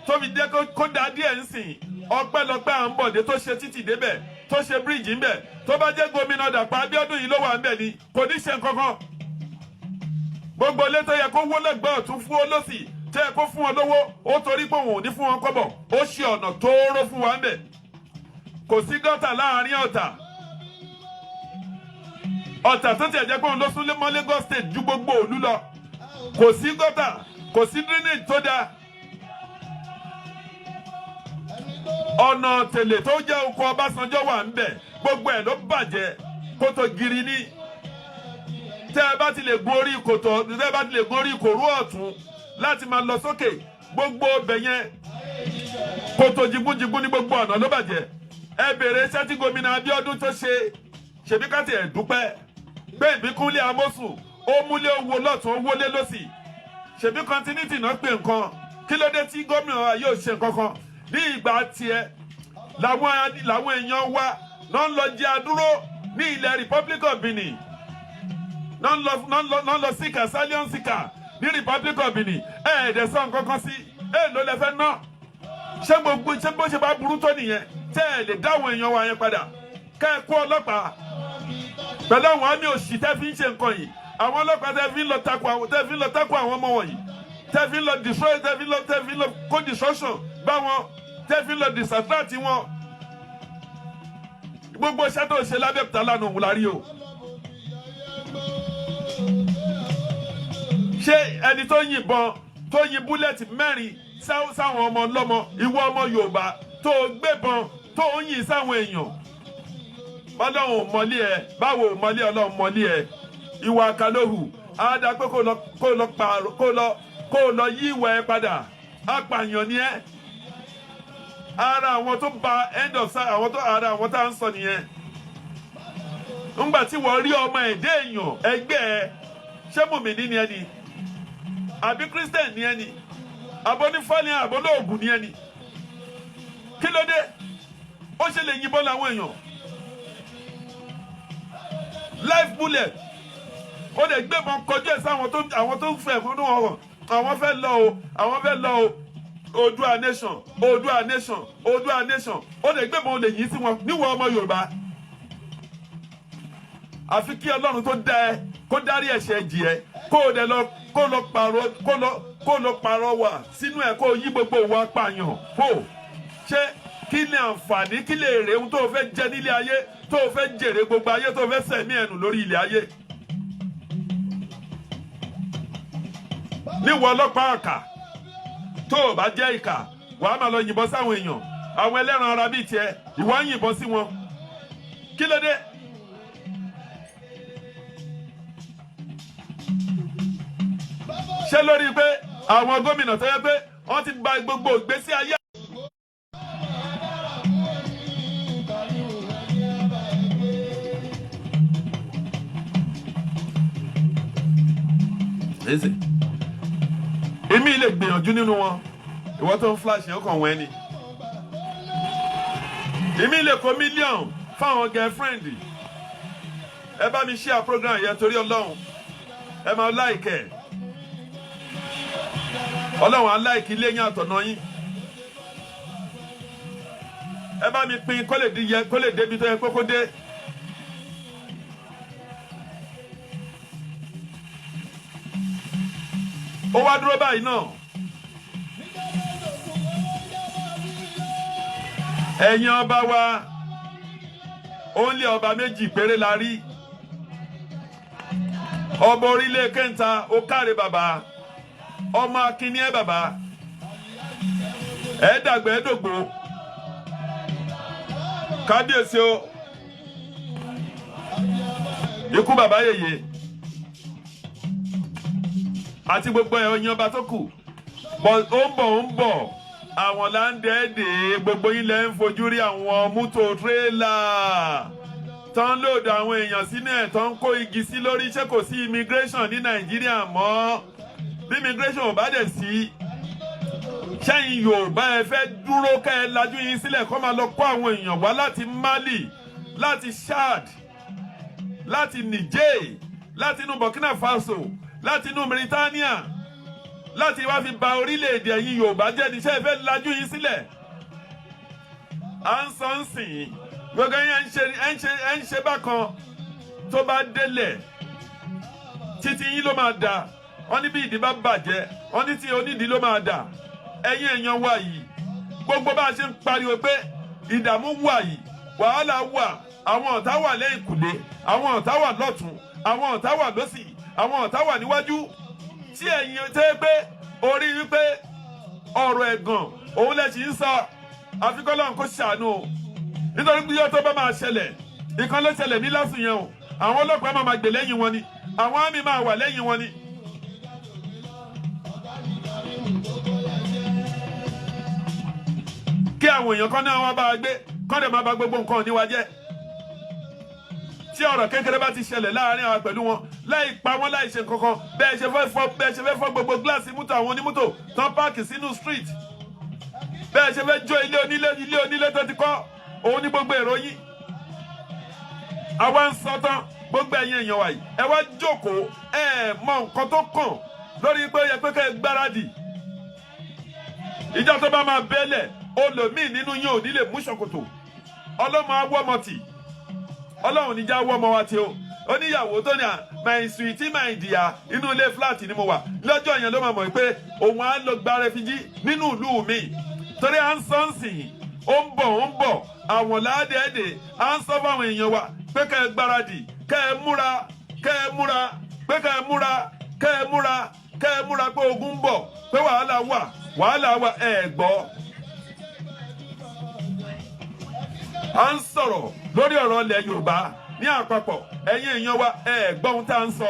tó fi jẹ́ kó dá díẹ̀ ń sìn. Ọpẹ́lọpẹ́ à ń bọ̀dé tó ṣe títì débẹ̀, tó ṣe bíríìjì ńbẹ̀. Tó bá jẹ́ gómìnà Dàpọ̀ Abíọ́dún yìí ló wà ńbẹ̀ ni, kò ní ṣe nǹkan kan. Gbogbo ilé tó yẹ kó wó lẹ́gbẹ̀ẹ́ ọ̀tún fún olósì, tó yẹ kó fún wọn lówó, ó torí pé òun ò ní fún wọn kọ́bọ̀, ó ṣe ọ̀nà tóóró fún wa ńbẹ̀. Kò sí gutter láàrin Ọ̀tà. Ọ̀tà tó tiẹ̀ jẹ́ pé òun ló sún mọ́ Lagos State ju gbogbo òlu lọ, kò sí gutter, kò sí drainage tó dáa. Ọ̀nà tèlè tó jẹ́ oko Ọbásanjọ́ wà ńbẹ̀, gbogbo ẹ̀ ló bàjẹ́, kótó giri ní. Tẹ́ ẹ bá ti lè gun orí kòtò, tẹ́ ẹ bá ti lè gun orí ìkòrú ọ̀tún láti máa lọ sókè, gbogbo ọbẹ̀ yẹn, kòtò jìgbúnjìgbún ní gbogbo ọ̀nà ló bàjẹ́. Ẹ bèrè iṣẹ́ tí gómìnà Abíọ́dún tó ṣe. Ṣèbí ká tiẹ̀ dúpẹ́ pé Ìbíkúnlé Amósùn, ó múlé owó lọ́tún, ó wọlé lọ́sì. Ṣèbí continuity náà pé nǹkan. Kí ló dé tí gómìnà wa yóò ṣe nǹkan kan ní ìgbà tiẹ̀? Làwọn èèyàn wa náà ń lọ jẹ adúró ní ilẹ̀ Republic of Benin, náà ń lọ seek asylum seeker ní Republic of Benin. Ẹ̀ẹ́dẹ̀ sọ nǹkan kan sí ẹ̀ ló lẹ fẹ́ ná. Ṣé gbogbo ṣé bó ṣe bá burú tó nìyẹn, tẹ́ ẹ lè dáwọn èèyàn wa yẹn padà, kẹ́ ẹ kó ọlọ́pàá pẹ̀lú àwọn àmì òṣì tẹ́ fi ń ṣe nǹkan yìí, àwọn ọlọ́pàá tẹ́ fi ń lọ tako àwọn ọmọ wọ̀nyí, tẹ́ fi ń lọ destroy, tẹ́ fi ń lọ kó destruction bá wọn, tẹ́ fi ń lọ distract wọn? Gbogbo iṣẹ́ tó ṣe lábẹ́òkúta lánàá, òun la rí o. Ṣé ẹni tó yìnbọn, tó yin bullet 4 sáwọn ọmọ ọlọ́mọ, ìwọ ọmọ Yorùbá tó gbébọn tó ń yìn sáwọn èèyàn, Ọlọ́run ò mọ̀lé ẹ? Báwo ò mọ̀lé? Ọlọ́run mọ̀lé ẹ. Ìwà àkàlóhù àádá pé kó lọ pààrọ̀, kó lọ yí ìwà ẹ padà. Apààyàn ni ẹ. Ara àwọn tó ba end of àwọn tó ara àwọn tá à ń sọ nìyẹn. Ńgbà tí wọ́n rí ọmọ ẹ̀dẹ́ èèyàn ẹgbẹ́ ẹ, ṣé mùmíní ni ẹni, àbí Christian ni ẹni, àbọ̀nífàlẹ̀, àbọ̀lóògùn ni ẹni? Kí ló dé ó ṣe lè yìnbọn làwọn èèyàn, live bullet, ó lè gbébọn kọjú ẹ̀ sáwọn tó àwọn tó ń fẹ́ fún wọn? Àwọn fẹ́ lọ o, àwọn fẹ́ lọ o. Oòduà nation, Oòduà nation, Oòduà nation. Ó lè gbébọn, ó lè yìn sí wọn níwọ̀ ọmọ Yorùbá. Àfi kí Ọlọ́run tó dá ẹ kó dárí ẹ̀ṣẹ̀ jì ẹ́, kó o dẹ̀ lọ kó lọ pààrọ̀, kó lọ pààrọ̀ wà sínú ẹ̀, kó o yí gbogbo ìwà pààyàn kó ṣé. Kí ni àǹfààní, kí lè rè ohun tó o fẹ́ jẹ nílé ayé, tó o fẹ́ jèrè gbogbo ayé, tó o fẹ́ sẹ̀mí ẹ̀nù lórí ilẹ̀ ayé? Níwọ̀ ọlọ́pàá àkà, tó o bá jẹ́ ìkà, wàá máa lọ yìnbọn sáwọn èèyàn, àwọn ẹlẹ́ran ara bíi tiẹ̀, ìwọ ń yìnbọn sí wọn. Kí ló dé? Ṣé lórí pé àwọn gómìnà tó yẹ pé wọ́n ti gba gbogbo ìgbésí ayé. Eze. Èmi lè gbìyànjú nínú wọn, ìwọ tó ń flash yẹn kàn wọ́n ẹni. Èmi lè kó mílíọ̀nù fáwọn girlfriend. Ẹ bá mi share program yẹn torí Ọlọ́run. Ẹ máa like ẹ̀. Ọlọ́run á like ilé yín àtọ̀nà yín. Ẹ bá mi pín kó lè di yẹ, kó lè débi tó yẹ kókó dé. Ó wá dúró báyìí náà. Ẹ̀yin ọba wa, ó ń lé ọba méjì péré la rí. Ọba orílẹ̀ kẹta, ó káre bàbá, ọmọ akínní ẹ bàbá, ẹ dàgbà, ẹ dògbò. Kábíyèsí o, ikú bàbá yèyé àti gbogbo ẹ̀yin ọba tó kù bọ̀, ó ń bọ̀, ó ń bọ̀. Àwọn láńdẹ́ẹ̀dẹ́, gbogbo yín lẹ́ ń fojú rí àwọn mọ́tò tírélà tó ń load àwọn èèyàn sínú ẹ̀, tó ń kó igi sí lórí. Ṣé kò sí immigration ní Nàìjíríà mọ́? Bí immigration ò bá dẹ̀ sí, sẹ́yìn Yorùbá, ẹ fẹ́ dúró kẹ́ ẹ lajú yín sílẹ̀ kó máa lọ kó àwọn èèyàn wá láti Mali, láti Chad, láti Niger, láti inú Burkina Faso, láti inú Mauritania, láti wá fi ba orílẹ̀-èdè ẹ̀yin Yorùbá jẹ́? Níṣẹ́ ẹ fẹ́ lajú yín sílẹ̀? À ń sọ ń sìn, gbogbo yẹn ẹ̀ ń ṣe bákan. Tó bá délẹ̀, títí yín ló máa dà. Wọ́n ní bí ìdí bá bàjẹ́, wọ́n ní tí onídìí ló máa dà. Ẹ̀yin èèyàn wa yìí, gbogbo bá a ṣe ń pariwo pé ìdààmú wà yìí, wàhálà wà, àwọn ọ̀tá wà lẹ́yìn kùlé, àwọn ọ̀tá wà lọ́tún, àwọn ọ̀tá wà lọ́sì, àwọn ọ̀tá wà níwájú, tí ẹ̀yin tẹ́ pé orí wípé ọ̀rọ̀ ẹ̀gàn òun lẹ sì ń sọ, àfikọ́lọ́run kó ṣàánú o, nítorí pé yóò tó bá máa ṣẹlẹ̀. Ìkan ló ṣẹlẹ̀ ní lásùn yẹn o. Àwọn ọlọ́pàá máa gbè lẹ́yìn wọn ni, àwọn àmì máa wà lẹ́yìn wọn ni. Kí àwọn èèyàn kan náà wá bá a gbé kọ́ dẹ̀ máa ba gbogbo nǹkan òní wa jẹ́. Tí ọ̀rọ̀ kékeré bá ti ṣẹlẹ̀ láàrin àwọn pẹ̀lú wọn, láì pa wọ́n, láì ṣe nǹkan kan, bẹ́ẹ̀ ṣe fẹ́ fọ́ gbogbo gíláàsì mọ́tò àwọn onímọ́tò tán park sínú street, bẹ́ẹ̀ ṣe fẹ́ jó ilé onílé, ilé onílé tó ti kọ́, òun ní gbogbo èrò yín. Àwa ń sọ tán, gbogbo ẹ̀yin èèyàn wa yìí, ẹ wá jókòó, ẹ mọ nǹkan tó kàn lórí pé ó yẹ pé kẹ́ ẹ gbáradì. Ìjọ tó bá máa bẹ́lẹ̀, olòmíì nínú yín ò ní lè mú ṣòkòtò. Ọlọ́mọ awọ́mọ tì, Ọlọ́run níjà wọ́mọ wa tí o. Oníyàwó tó ní à, "My sweetie, my dear, inú ilé flat ni mo wà," lọ́jọ́ yẹn ló máa mọ̀ pé òun á lọ gba refugee nínú ìlú mi, torí à ń sọ ń sìn, ó ń bọ̀, ó ń bọ̀. Àwọn ládẹ́ẹ̀dẹ̀ à ń sọ fáwọn èèyàn wa pé kẹ́ ẹ gbáradì, kẹ́ ẹ múra, kẹ́ ẹ múra, pé kẹ́ ẹ múra, kẹ́ ẹ múra, kẹ́ ẹ múra, pé ogun ń bọ̀, pé wàhálà wà, wàhálà wà. Ẹ gbọ́, à ń sọ̀rọ̀ lórí ọ̀rọ̀ ilẹ̀ Yorùbá ní àpapọ̀. Ẹ̀yin èèyàn wa, ẹ gbọ́ ohun tá à ń sọ.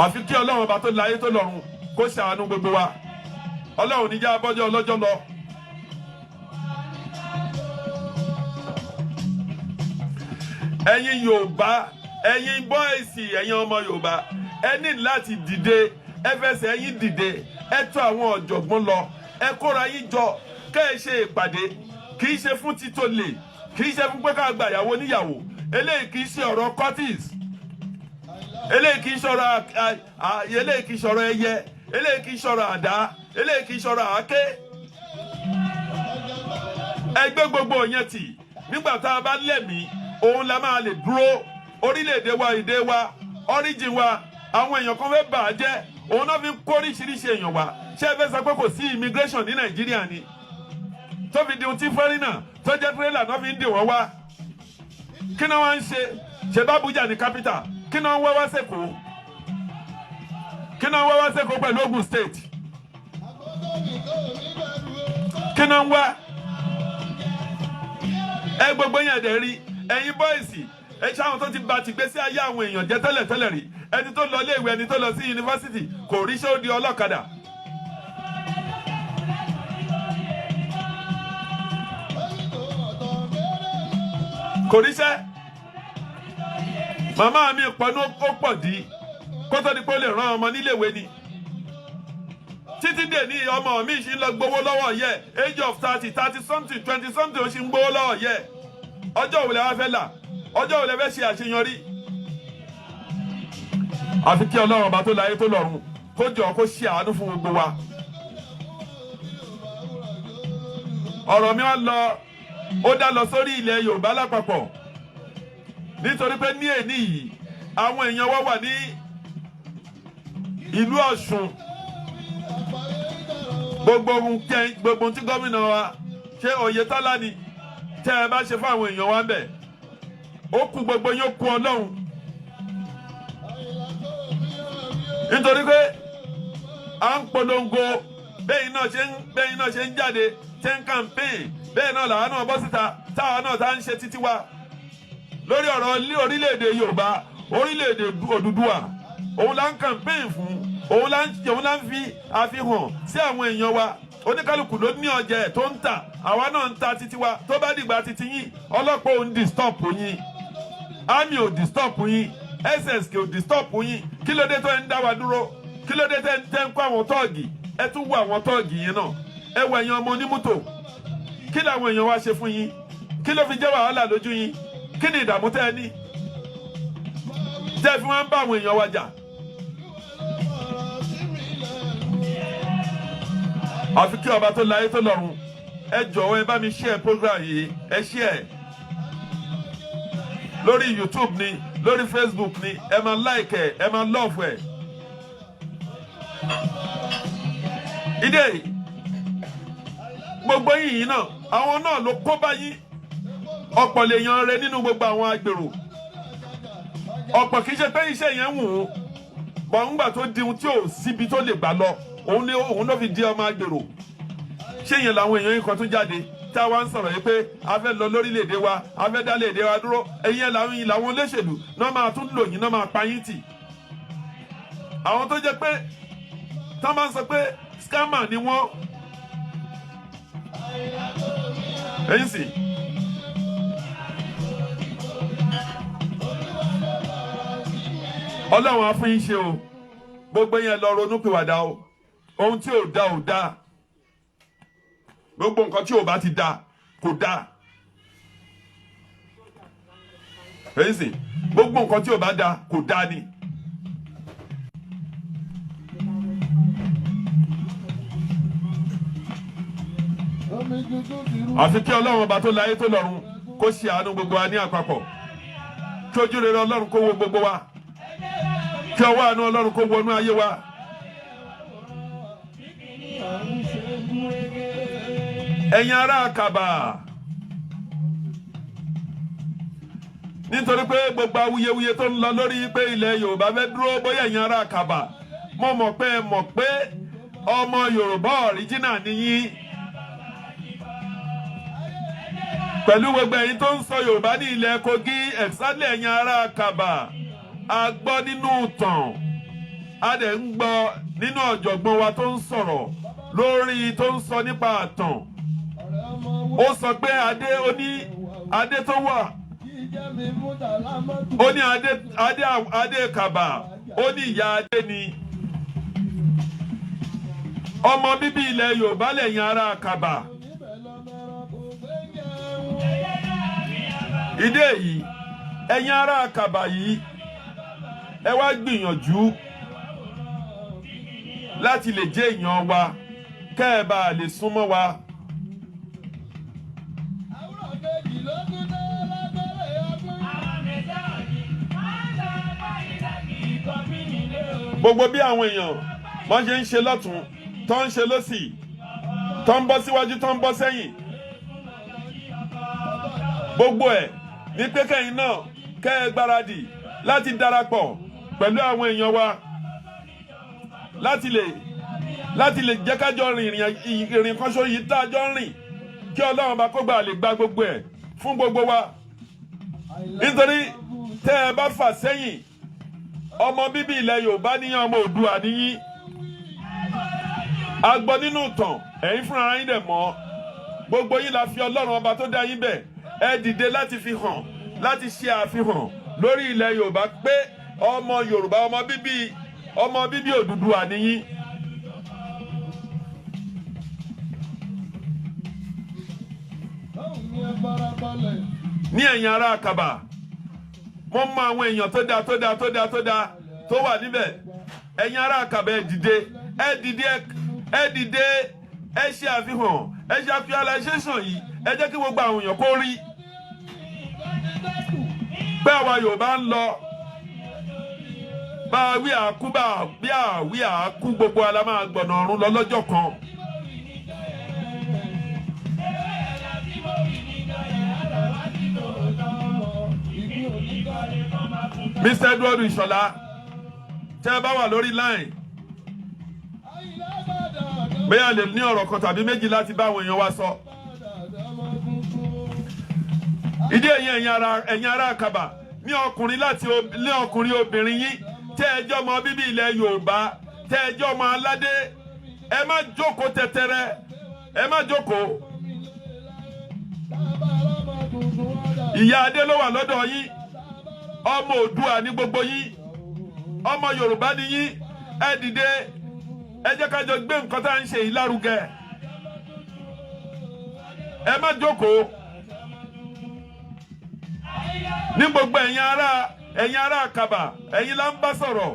Àfi kí Ọlọ́run ọba tó láyé tó lọ́run kó ṣàánú gbogbo wa. Ọlọ́run níjà bọ́jọ́ ọlọ́jọ́ lọ. Ẹ̀yin Yorùbá, ẹ̀yin boys, ẹ̀yin ọmọ Yorùbá, ẹ ní láti dìde. Ẹ fẹsẹ̀ ẹ̀yin dìde, ẹ tọ̀ àwọn ọ̀jọ̀gbọ́n lọ, ẹ kóra yín jọ, kẹ́ ẹ ṣe ìpàdé. Kì í ṣe fún títò lè, kì í ṣe fún pé ká gba ìyàwó níyàwó. Eléyìí kì í ṣe ọ̀rọ̀ cultist, eléyìí kì í ṣọ̀rọ̀ ẹyẹ, eléyìí kì í ṣọ̀rọ̀ àdá, eléyìí kì í ṣọ̀rọ̀ àáké. Ẹgbẹ́ gbogbo yẹn tì. Nígbà tá a bá lẹ́mìí, òun la máa lè dúró. Orílẹ̀-èdè wa, èdè wa, origin wa, àwọn èèyàn kan fẹ́ bà á jẹ́, òun náà fi ń kó oríṣiríṣi èèyàn wá. Ṣé ẹ fẹ́ sọ pé kò sí immigration ní Nàìjíríà ni, tó fi di ohun tí foreigner tó jẹ́ trailer náà fi ń dè wọ́n wá? Kí náà wọ́n ń ṣe? Ṣe bá Abuja ní capital, kí náà ń wá wá sẹ́kọ̀ọ́? Kí náà ń wá wá sẹ́kọ̀ọ́ pẹ̀lú Ogun State? Kí náà ń wá? Ẹ gbogbo yẹn dẹ̀ rí. Ẹ̀yin boys, ẹ ṣáwọn tó ti ba tìgbésí ayé àwọn èèyàn jẹ́ tẹ́lẹ̀tẹ́lẹ̀ rí. Ẹni tó lọ iléèwé, ẹni tó lọ sí yunifásitì, kò ríṣẹ́, ó di ọlọ́kadà. Kò ríṣẹ́. Màmá mi pọnú, ó pọ̀ dí kó tó di pé ó lè rán ọmọ níléèwé ni. Títí dè ní, ọmọ mi ṣì ń lọ gbowó lọ́wọ́ yẹ. Age of 30, 30 something, 20 something, ó ṣì ń gbowó lọ́wọ́ yẹ. Ọjọ́ òun lẹ wá fẹ́ là? Ọjọ́ òun lẹ fẹ́ ṣe àṣeyọrí? Àfi kí Ọlọ́run ọba tó láyé tó lọ́run kó jọ kó ṣe àánú fún gbogbo wa. Ọ̀rọ̀ mi wá lọ, ó dá lọ sórí ilẹ̀ Yorùbá lápapọ̀, nítorí pé ní èní yìí, àwọn èèyàn wa wà ní ìlú Ọ̀ṣun. Gbogbo ohun tí gómìnà wa ṣe, Oyètọ́lá ni, tẹ́ ẹ bá ṣe fún àwọn èèyàn wa ń bẹ̀, ó kú gbogbo yín, ó kú Ọlọ́run, nítorí pé à ń polongo. Bẹ́yìn náà ṣe ń jáde, ṣe ń campaign, bẹ́ẹ̀ náà làwọn náà bọ́ síta, táwa náà tá ń ṣe títí wa lórí ọ̀rọ̀ orílẹ̀-èdè Yorùbá, orílẹ̀-èdè Odùduwà. Òun là ń campaign fún, òun là ń fi àfihàn sí àwọn èèyàn wa. Oníkálukú ló ní ọjà ẹ̀ tó ń tà, àwa náà ń ta títí wa. Tó bá dìgbà títí yín, ọlọ́pàá ò ń disturb yín, army ò disturb yín, SSK ò disturb yín. Kí ló dé tó ń dá wa dúró? Kí ló dé tẹ́ ń kó àwọn thug? Ẹ tún wo àwọn thug yẹn náà. Ẹ wọ ẹ̀yin ọmọ onímọ́tò, kí làwọn èèyàn wa ṣe fún yín? Kí ló fi jẹ́ wàhálà lójú yín? Kí ni ìdààmú tẹ́ ẹ ní tẹ́ ẹ fi wọ́n ń bá àwọn èèyàn wa jà? Àfi kí ọba tó láyé tó lọ́run. Ẹ jọ̀wọ́, ẹ bá mi share program yìí. Ẹ share lórí YouTube ni. Lórí Facebook ni ẹ máa like ẹ, ẹ máa love ẹ. Ìdí èyí, gbogbo yìnyín náà, àwọn náà ló kó bá yín. Ọ̀pọ̀ lè yan rẹ nínú gbogbo àwọn agbèrò. Ọ̀pọ̀ kì í ṣe pé iṣẹ́ yẹn wù ú bọ̀, ńgbà tó di ohun tí ò síbi tó lè gbà lọ, òun ni òun ló fi di ọmọ agbèrò. Ṣé yẹn làwọn èèyàn yìí kan tún jáde tí a wá ń sọ̀rọ̀ yìí pé a fẹ́ lọ lórílẹ̀‐èdè wa, a fẹ́ dá léèdè wa dúró? Ẹ̀yin làwọn yìí, làwọn olóṣèlú náà máa tún lò yín, náà máa pa yín tì. Àwọn tó jẹ́ pé tí wọ́n bá ń sọ pé scammer ni wọ́n, ẹ̀yin sì. Ọlọ́run á fún yín ṣe o. Gbogbo yẹn, lọ ronú pìwàdà o. Ohun tí ò da ò da. Gbogbo nǹkan tí ò bá ti da kò da. Èyí sì, gbogbo nǹkan tí ò bá da kò da ni. Omi tuntun ti rú. Àfi kí Ọlọ́run ọba tó láyé tó lọ́run kó ṣe àánú gbogbo wa ní àpapọ̀, kí ojú rere Ọlọ́run kó wo gbogbo wa, kí ọwọ́ àánú Ọlọ́run kó wọnú ayé wa. Ẹ̀yin ará Kàbà, nítorí pé gbogbo awuyewuye tó ń lọ lórí pé ilẹ̀ Yorùbá fẹ́ dúró, bóyá ẹ̀yin ará Kàbà, mo mọ̀ pé ẹ mọ̀ pé ọmọ Yorùbá original nìyí. Pẹ̀lú gbogbo ẹ̀yin tó ń sọ Yorùbá ní ilẹ̀ Kogi, exactly, ẹ̀yin ará Kàbà, a gbọ́ nínú ìtàn, a dẹ̀ ń gbọ́ nínú ọ̀jọ̀gbọ́n wa tó ń sọ̀rọ̀ lórí, tó ń sọ nípa àtàn. Ọ̀rẹ́ ọmọ Ó sọ pé adé, ó ní adé tó wà jíjẹ́ mi fún tàlámọ́tò. Ó ní adé, adé, adé Kàbà, ó ní ìyá adé ni. Ọmọ bíbí ilẹ̀ Yorùbá lẹ̀yin ará Kàbà. Níbẹ̀ lọ́mọ ẹranko gbé ń jẹun. Ìdí èyí, ẹ̀yin ará Kàbà yìí, ẹ wá gbìyànjú láti lè jẹ́ èèyàn wa, kẹ́ ẹ bá lè súnmọ́ wa. Àwùrọ̀ kejì ló tún dé lágbẹ́lẹ̀ ọdún. Gbogbo bí àwọn èèyàn wọ́n ṣe ń ṣe lọ́tún, tó ń ṣe lọ́sì, tó ń bọ́ síwájú, tó ń bọ́ sẹ́yìn, gbogbo ẹ̀ ní pé kẹ́yìn náà kẹ́ ẹ gbáradì láti darapọ̀ pẹ̀lú àwọn èèyàn wa láti lè jẹ́ kájọ rìn ìrìn kan ṣoṣo yìí tá a jọ ń rìn, kí Ọlọ́run bá kó gbà lè gba gbogbo ẹ̀ fún gbogbo wa. Nítorí tẹ́ ẹ bá fà sẹ́yìn, ọmọ bíbí ilẹ̀ Yorùbá níyàn, ọmọ Oòduà níyìn. A gbọ́ nínú ìtàn, ẹ̀yin fúnra yín dẹ̀ mọ́. Gbogbo yín la fi Ọlọ́run ọba tó dá yín bẹ̀. Ẹ dìde láti fi hàn, láti ṣe àfihàn lórí ilẹ̀ Yorùbá pé ọmọ Yorùbá, ọmọ bíbí Odùduwà níyìn. Báwo ni ẹ farabalẹ̀? Ní ẹ̀yin ará Kàbà, mo mọ àwọn èèyàn tó dáa, tó dáa, tó dáa, tó dáa tó wà níbẹ̀. Ẹ̀yin ará Kàbà, ẹ dìde, ẹ dìde, ẹ dìde, ẹ ṣe àfihàn, ẹ ṣe actualization yìí. Ẹ jẹ́ kí gbogbo àwọn èèyàn kó rí pé àwa Yorùbá ń lọ. Bá a wí àkú, bá a bí àwí àkú, gbogbo ala máa gbọ̀nà ọ̀run lọ lọ́jọ́ kan. Mr. Edward Ìṣọ̀lá, tẹ́ ẹ bá wà lórí line, bóyá lè ní ọ̀rọ̀ kan tàbí méjì láti bá àwọn èèyàn wa sọ. Ìdí èyí, ẹ̀yin ará Kàbà, ní ọkùnrin láti ní ọkùnrin, obìnrin yín, tẹ́ ẹ jẹ́ ọmọ bíbí ilẹ̀ Yorùbá, tẹ́ ẹ jẹ́ ọmọ aládé, ẹ má jókòó tẹ́tẹ́rẹ́, ẹ má jókòó. Ìyá adé ló wà lọ́dọ̀ yín. Ọmọ Oòduà ní gbogbo yín, ọmọ Yorùbá ní yín. Ẹ dìde, ẹ jẹ́ ká jọ gbé nǹkan tá à ń ṣe yìí lárugẹ. Ẹ má jókòó. Ní gbogbo ẹ̀yin ará Kàbà, ẹ̀yin là ń bá sọ̀rọ̀.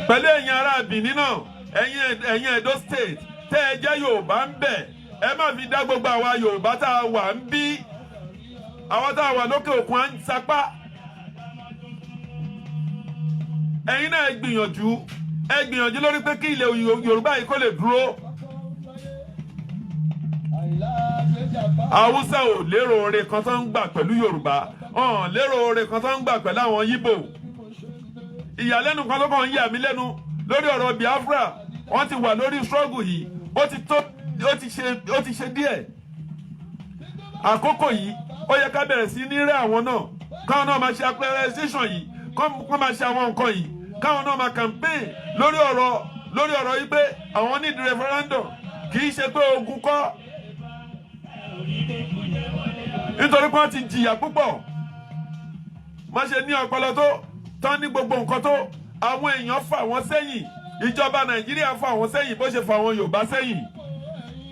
Pẹ̀lú ẹ̀yin ará Benin náà, ẹ̀yin Edo State tẹ́ ẹ jẹ́ Yorùbá ń bẹ̀, Ẹ má fi dá gbogbo àwa Yorùbá tá a wà ń bí, àwọn tá a wà lókè òkun, à ń sapá. Ẹ̀yin náà, ẹ gbìyànjú, ẹ gbìyànjú lórí pé kí ilẹ̀ Yorùbá yìí kó lè dúró. Haúsá ò lérò oore kan tó ń gbà pẹ̀lú Yorùbá, ọ̀n lérò oore kan tó ń gbà pẹ̀lú àwọn Yíbò. Ìyàlẹ́nu kan tó kàn ń yà mí lẹ́nu lórí ọ̀rọ̀ Biafra, wọ́n ti wà lórí struggle yìí, ó ti tó, ó ti ṣe díẹ̀. Àkókò yìí, ó yẹ ká bẹ̀rẹ̀ sí ní rẹ́ àwọn náà, káwọn náà máa ṣe actualization yìí, kọ́ máa ṣe àwọn nǹkan yìí, káwọn náà máa campaign lórí ọ̀rọ̀ yìí pé àwọn need referendum. Kì í ṣe pé ogun kọ́, nítorí pé wọ́n ti jìyà púpọ̀. Má ṣe ní ọpọlọ tó tán ní gbogbo nǹkan tó àwọn èèyàn fà wọ́n sẹ́yìn. Ìjọba Nàìjíríà fà wọ́n sẹ́yìn bó ṣe fà wọ́n Yorùbá sẹ́yìn.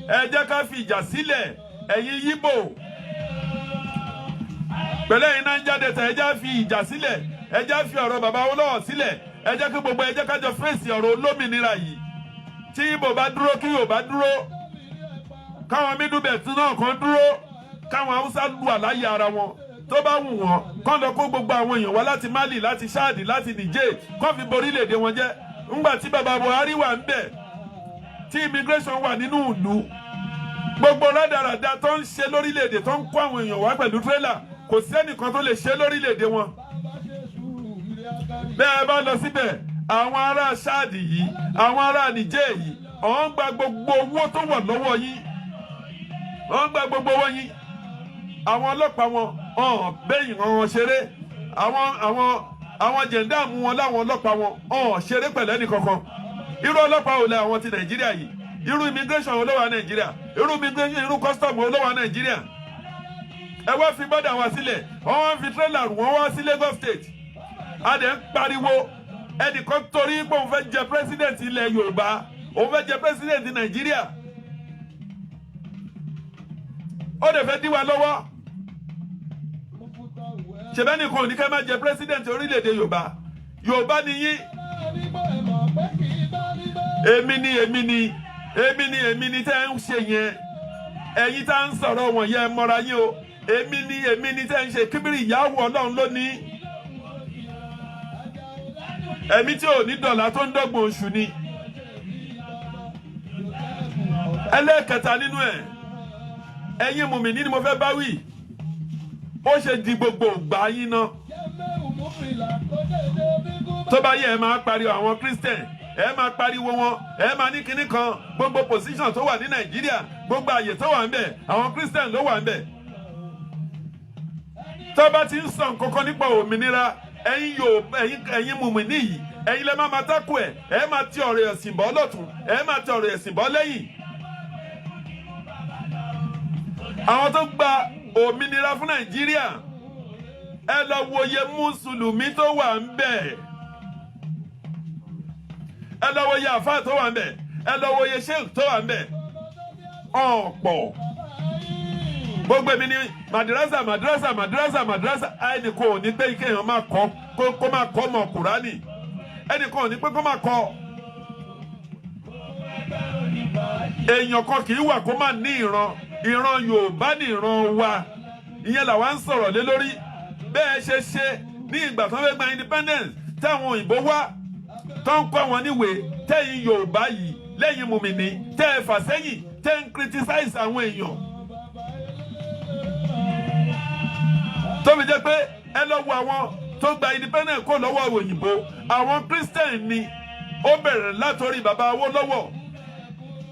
Ẹ jẹ́ ká fi ìjà sílẹ̀. Ẹ̀yin Yíbò pẹ̀lú ẹ̀yin Niger Delta, ẹ jẹ́ fi ìjà sílẹ̀, ẹ jẹ́ fi ọ̀rọ̀ bàbá Awólọ́wọ̀ sílẹ̀. Ẹ jẹ́ kí gbogbo, ẹ jẹ́ ká jọ fèsì ọ̀rọ̀ olómìnira yìí. Tí Yíbò bá dúró, kí Yorùbá dúró, káwọn Middle Belt náà kan dúró, káwọn Haúsá lu àláyé ara wọn tó bá wù wọ́n, kán lọ kó gbogbo àwọn èèyàn wá láti Mali, láti Chad, láti Niger, kán fi borílẹ̀-èdè wọn jẹ́. Ńgbà tí bàbá Buhari wà ń bẹ̀, tí immigration wà nínú ìlú, gbogbo rádaràda tó ń ṣe lórílẹ̀-èdè, tó ń kó àwọn èèyàn wá pẹ̀lú tírélà, kò sẹ́nìkan tó lè ṣe lórílẹ̀-èdè wọn. Bẹ́ẹ̀ bá lọ síbẹ̀, àwọn ará Chad yìí, àwọn ará Niger yìí, ọ̀hún gba gbogbo owó tó wà lọ́wọ́ yín, wọ́n gba gbogbo owó yín. Àwọn ọlọ́pàá wọn ọ̀hún bẹ́yìn wọn ṣeré, àwọn jẹ̀ǹdàmú wọn láwọn ọlọ́pàá wọn ọ̀hún ṣeré pẹ̀lú ẹnì kankan. Irú ọlọ́pàá wo lẹ àwọn ti Nàìjíríà yìí? Irú immigration wo ló wà Nàìjíríà? Irú immigration, irú custom wo ló wà Nàìjíríà? Ẹ wá fi border wa sílẹ̀, wọ́n wá fi trailer, wọ́n wá sí Lagos State. A dẹ̀ ń pariwo ẹnìkan torí pé òun fẹ́ jẹ president ilẹ̀ Yorùbá, òun fẹ́ jẹ president Nàìjíríà, ó dẹ̀ fẹ́ dí wa lọ́wọ́. Ṣèbẹ́ nìkan ò ní ká má jẹ president orílẹ̀-èdè Yorùbá. Yorùbá ni yín. Èmi ni, èmi ni, èmi ni, èmi ni tẹ́ ń ṣe yẹn. Ẹ̀yin tá ń sọ̀rọ̀ wọ̀nyẹn, mọ́ra yín o. Èmi ni, èmi ni tẹ́ ń ṣe kíbírì ìyáwó Ọlọ́run lónìí. Ẹ̀mí tí ò ní dọ̀là tó ń dọ́gbọ̀n oṣù ni. Ẹlẹ́ẹ̀kẹta nínú ẹ̀, ẹ̀yin mùmíní ni mo fẹ́ bá wí. Ó ṣe di gbogbo ìgbà yín náà, tó bá yẹ, ẹ máa pariwo àwọn Christian, ẹ máa pariwo wọn, ẹ máa ní kinní kan. Gbogbo position tó wà ní Nàìjíríà, gbogbo àyè tó wà ń bẹ̀, àwọn Christian ló wà ń bẹ̀. Tó bá ti ń sọ nǹkan kan nípa òmìnira, ẹ̀yin yóò ẹ̀yin mùmíní yìí, ẹ̀yin lẹ máa máa tákù ẹ̀. Ẹ máa ti ọ̀rọ̀ ẹ̀sìn bọ́ lọ́tún, ẹ máa ti ọ̀rọ̀ ẹ̀sìn bọ́ lẹ́yìn. Àwọn tó gba òmìnira fún Nàìjíríà, ẹ lọ wòye mùsùlùmí tó wà ń bẹ̀, ẹ lọ wòye àfáà tó wà ń bẹ̀, ẹ lọ wòye sheikh tó wà ń bẹ̀. Ọ̀pọ̀ gbogbo èmi ní madrasa, madrasa, madrasa, madrasa. Ẹnìkan ò ní pé kéèyàn máa kọ́, kó máa kọ́ mọ̀ Kùránì. Ẹnìkan ò ní pé kó máa kọ́. Èèyàn kan kì í wà kó má ní ìran. Ìran Yorùbá ní ìran wa, ìyẹn làwa ń sọ̀rọ̀ lé lórí. Bẹ́ẹ̀ ṣe ṣe ní ìgbà tó ń fẹ́ gba independence, táwọn òyìnbó wá tó ń kọ́ wọn níwèé, tẹ́yìn Yorùbá yìí lẹ́yìn mùmìnì tẹ́ ẹ fà sẹ́yìn, tẹ́ ń criticize àwọn èèyàn, tó fi jẹ́ pé ẹ lọ wo àwọn tó gba independence kó lọ́wọ́ òyìnbó, àwọn Christian ni. Ó bẹ̀rẹ̀ látòrí bàbá Awólọ́wọ̀,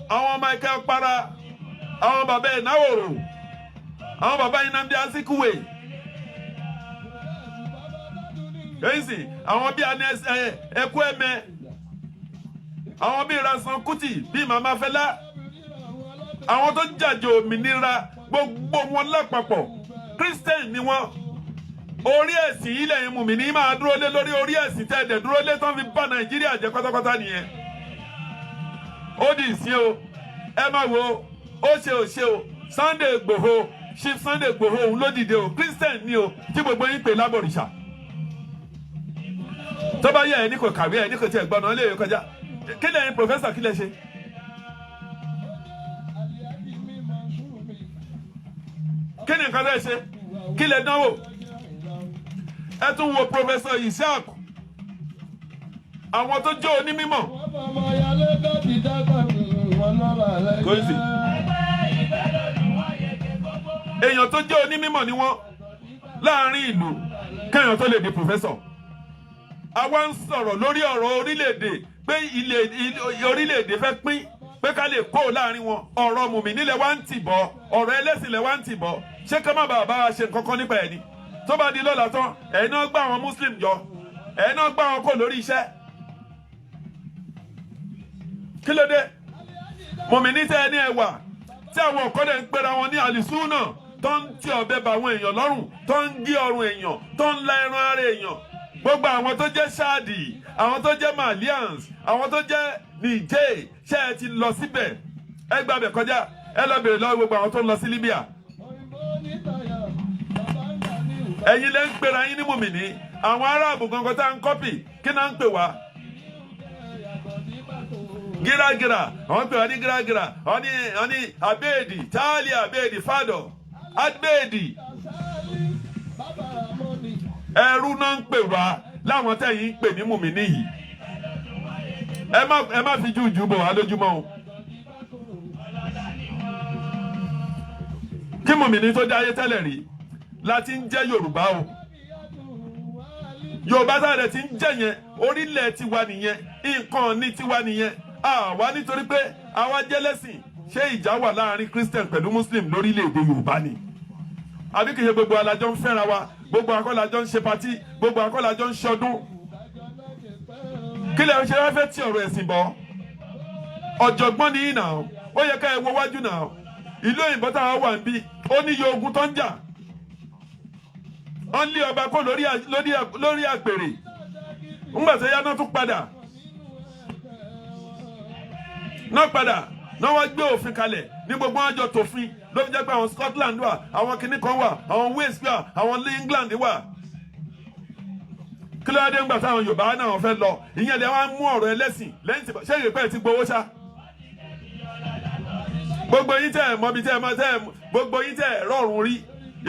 àwọn Michael Okpara, àwọn bàbá Enahoro, àwọn bàbá Nnamdi Azikiwe, èyí sì àwọn bíi Ernest Ekwueme, àwọn bíi Ransome Kuti, bíi Mama Fẹlá, àwọn tó jàjò òmìnira, gbogbo wọn lápapọ̀, Christian ni wọ́n. Orí ẹ̀sìn ilẹ̀ yìí mùmí ní máa dúró lé lórí. Orí ẹ̀sìn tẹ́ ẹ̀dẹ̀ dúró lé tán fi bá Nàìjíríà jẹ́ pátápátá nìyẹn. Ó di ìsín o. Ẹ má wo ó ṣe ò ṣe o. Sunday Igboho, Chief Sunday Igboho, òun ló dìde o. Christian ni o, tí gbogbo yín pè lábọ̀rìṣà. Tó bá yẹ ẹ ní kò kàwé, ẹ ní kò tiẹ̀ gbọ́nà lè kọjá. Kí lẹ́yìn professor, kí lẹ ṣe? Kí ni nǹkan tẹ́ ṣe? Kí lẹ dánwò? Ẹ tún wo Professor Isiaq, àwọn tó jẹ́ onímọ̀. Kò sí èèyàn tó jẹ́ onímọ̀ ni wọ́n láàrin ìlú kéèyàn tó lè di professor. Àwa ń sọ̀rọ̀ lórí ọ̀rọ̀ orílẹ̀-èdè pé orílẹ̀-èdè fẹ́ pín, pé ká lè kó láàrin wọn. Ọ̀rọ̀ mùmí nílẹ̀ wá ń tì bọ̀, ọ̀rọ̀ ẹlẹ́sìn lẹ̀ wá ń tì bọ̀. Ṣé ká má bàa bá wa ṣe nǹkan kan nípa ẹ̀ ni? Tó bá di lọ́la tán, ẹ̀yin náà gbá àwọn Muslim jọ, ẹ̀yin náà gbá wọn kó lórí iṣẹ́. Kí ló dé? Mùmí ní tẹ́ ẹ ní ẹwà tí àwọn ọ̀kọ́dẹ̀ ń pera wọn ní àlìsúnà, tó ń tí ọ̀bẹ bá àwọn èèyàn lọ́rùn, tó ń gé ọrùn èèyàn, tó ń la ẹran ara èèyàn. Gbogbo àwọn tó jẹ́ Ṣáàdì, àwọn tó jẹ́ Malians, àwọn tó jẹ́ Niger, ṣé ẹ ti lọ síbẹ̀? Ẹ gbàbẹ̀ kọjá, ẹ lọ bèrè lọ́wọ́ gbogbo àwọn tó ń lọ sí Libya. Ẹ̀yin lẹ́ ń pera yín ní mùmìnì. Àwọn Aráàbù gangan tá à ń copy, kí náà ń pè wá? Gírágírà. Àwọn pè wá ní gírágírà. Àwọn ní abéèdì táàlì, abéèdì fàdọ̀ abéèdì, ẹrú náà ń pè wá láwọn tẹ̀yìn ń pè ní mùmìnì yìí. Ẹ má fi júùjú bò wá lójúmọ́ o. Kí mùmìnì tó dáyé tẹ́lẹ̀ rí láti ń jẹ́ Yorùbá o. Yorùbá sáré ti ń jẹ́ yẹn, orílẹ̀ tiwa nìyẹn, nǹkan ní tiwa nìyẹn. Àwa nítorí pé àwa jẹ́ lẹ́sìn, ṣé ìjà wà láàrin Christian pẹ̀lú Muslim lórílẹ̀‐èdè Yorùbá ni? Àbí kìí ṣe gbogbo alájọ ń fẹ́ra wa? Gbogbo akọ́lájọ ń ṣe party, gbogbo akọ́lájọ ń ṣọdún. Kí lè ṣe wá fẹ́ tí ọ̀rọ̀ ẹ̀sìn bọ̀? Ọ̀jọ̀gbọ́n ni yín náà, ó yẹ ká ẹ wo wájú náà. Ìlú òyìnbó táwa wà ń bí, ó ní iye ogun tó ń jà. Wọ́n lé ọba kó lórí àpèrè. Ńgbà tó yá náà tún padà náà padà náà, wọ́n gbé òfin kalẹ̀ ní gbogbo wọn jọ tòfin. Ló fi jẹ́ pé àwọn Scotland wà, àwọn kìnnì kan wà, àwọn Wales wà, àwọn England wà. Kí ló dé ńgbà táwọn Yorùbá náà fẹ́ lọ? Ìyẹn lè wá mú ọ̀rọ̀ ẹlẹ́sìn lẹ́yìn tí ṣé ìrèpẹ́ ti gbowó ṣá. Gbogbo yín tẹ́ ẹ̀ mọ́bi tẹ́ ẹ̀ mọ́ tẹ́ ẹ̀, gbogbo yín tẹ́ ẹ̀ rọrùn rí,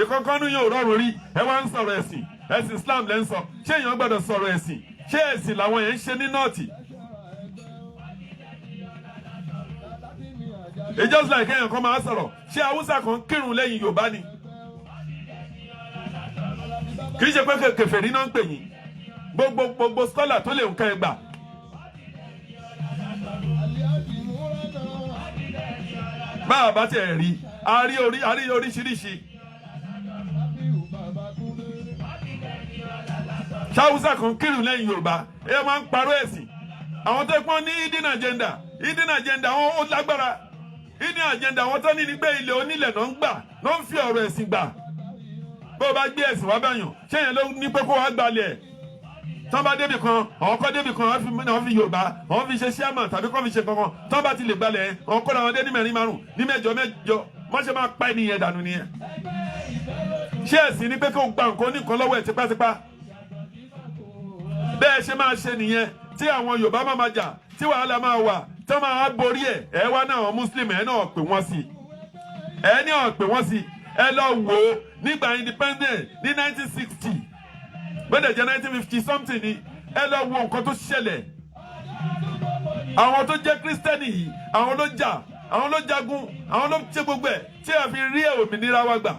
ìkọ̀kọ́nú yóò rọrùn rí. Ẹ wá ń sọ̀rọ̀ ẹ̀sìn. Ẹ̀sìn Islam lẹ́ ń sọ. Ṣé èèyàn gbọ́dọ̀ sọ̀rọ̀ ẹ̀sìn? Ṣé ẹ̀sìn làwọn yẹn ń ṣe ní North? It's just like èèyàn kan máa sọ̀rọ̀. Ṣé Haúsá kan kírun lẹ́yìn Yorùbá ni? Kì í ṣe pé kèfèrí náà ń pè yín. Gbogbo scholar tó lè ń kẹ́ ẹ gbà. Bá a bá tiẹ̀ rí, a rí orí, a rí oríṣiríṣi. Ṣáwúsá kan kírun lẹ́yìn Yorùbá? Ẹ máa ń parọ́ ẹ̀sìn. Àwọn tó pọ́n ní hidden agenda, hidden agenda wọn ó lágbára. Hidden agenda wọn tó ní ní pé ilẹ̀ onílẹ̀ náà ń gbà, náà ń fi ọ̀rọ̀ ẹ̀sìn gbà. Bó o bá gbé ẹ̀sìn wá báyàn, ṣé yẹn ló ní pé kó wá gbalẹ̀ ẹ̀? Tọ́ bá débì kan, àwọn kọ́ débì kan, wọ́n fi Yorùbá, àwọn fi ṣe chairman tàbí kọ́ fi ṣe kankan. Tọ́ bá ti lè gbalẹ̀, àwọn kọ́ làwọn dé ní mẹ́rin, márùn, ní mẹ́jọ mẹ́jọ, wọ́n ṣe máa pa ènìyàn dànù nìyẹn. Ṣé ẹ̀sìn ni pé kó gba nǹkan oníkan lọ́wọ́ ẹ̀ tipátipá? Bẹ́ẹ̀ ṣe máa ṣe nìyẹn tí àwọn Yorùbá máa jà, tí wàhálà máa wà, tí wọ́n máa borí ẹ̀. Ẹ wá náà, àwọn Muslim ẹ̀ náà pè wọ́n sí, ẹ ní ọ̀ pè wọ́n sí. Ẹ lọ wò ó nígbà independent ní 1960, gbọ́dọ̀ jẹ́ 1950 something ni. Ẹ lọ wo nǹkan tó ṣẹlẹ̀. Àwọn tó jẹ́ Kírísítẹ́nì yìí, àwọn ló jà, àwọn ló jagun, àwọn ló ṣe gbogbo ẹ̀ tí a fi rí òmìnira wa gbà.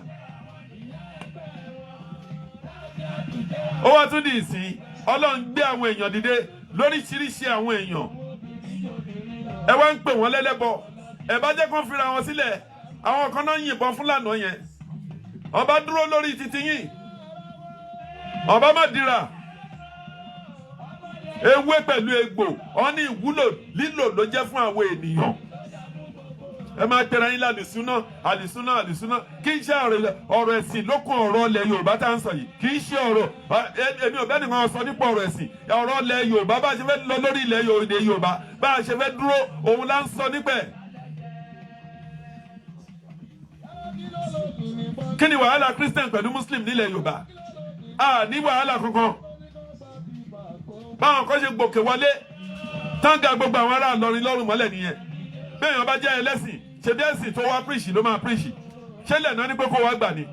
Ó wá tún di ìsìn, Ọlọ́run gbé àwọn èèyàn dìde lóríṣiríṣi. Àwọn èèyàn, ẹ wá ń pè wọ́n lẹ́lẹ́bọ. Ẹ bá jẹ́ kó fira wọn sílẹ̀. Àwọn kan náà yìnbọn fúlànà yẹn. Ọba dúró lórí títí yìí, ọba má dira ewé pẹ̀lú egbò. Ọ ní ìwúlò lílò ló jẹ́ fún àwọn ènìyàn. Ẹ máa tẹra yín lálùsúná, àlùsúná, àlùsúná. Kì í ṣe ọ̀rọ̀ ẹ̀sìn ló kún ọ̀rọ̀ ilẹ̀ Yorùbá tá à ń sọ yìí. Kì í ṣe ọ̀rọ̀, èmi ò bẹ́ẹ̀ nìkan sọ nípa ọ̀rọ̀ ẹ̀sìn. Ọ̀rọ̀ ilẹ̀ Yorùbá, bá a ṣe fẹ́ lọ lórí ilẹ̀ Yorùbá, bá a ṣe fẹ́ dúró, òun là ń sọ nípa ẹ̀. Kí ni wàhálà Christian pẹ̀lú Muslim nílẹ̀ Yorùbá? A ní wàhálà kankan. Báwọn kan ṣe gbòkè wọlé tánga gbogbo àwọn ará Ìlọrin lọ́rùn mọ́lẹ̀ nìyẹn. Bẹ́ẹ̀ yẹn bá jẹ́ ẹlẹ́sìn, ṣe bí ẹ̀sìn tó wá preach ló máa preach. Ṣé ilẹ̀ náà ní pé kó wá gbà ni?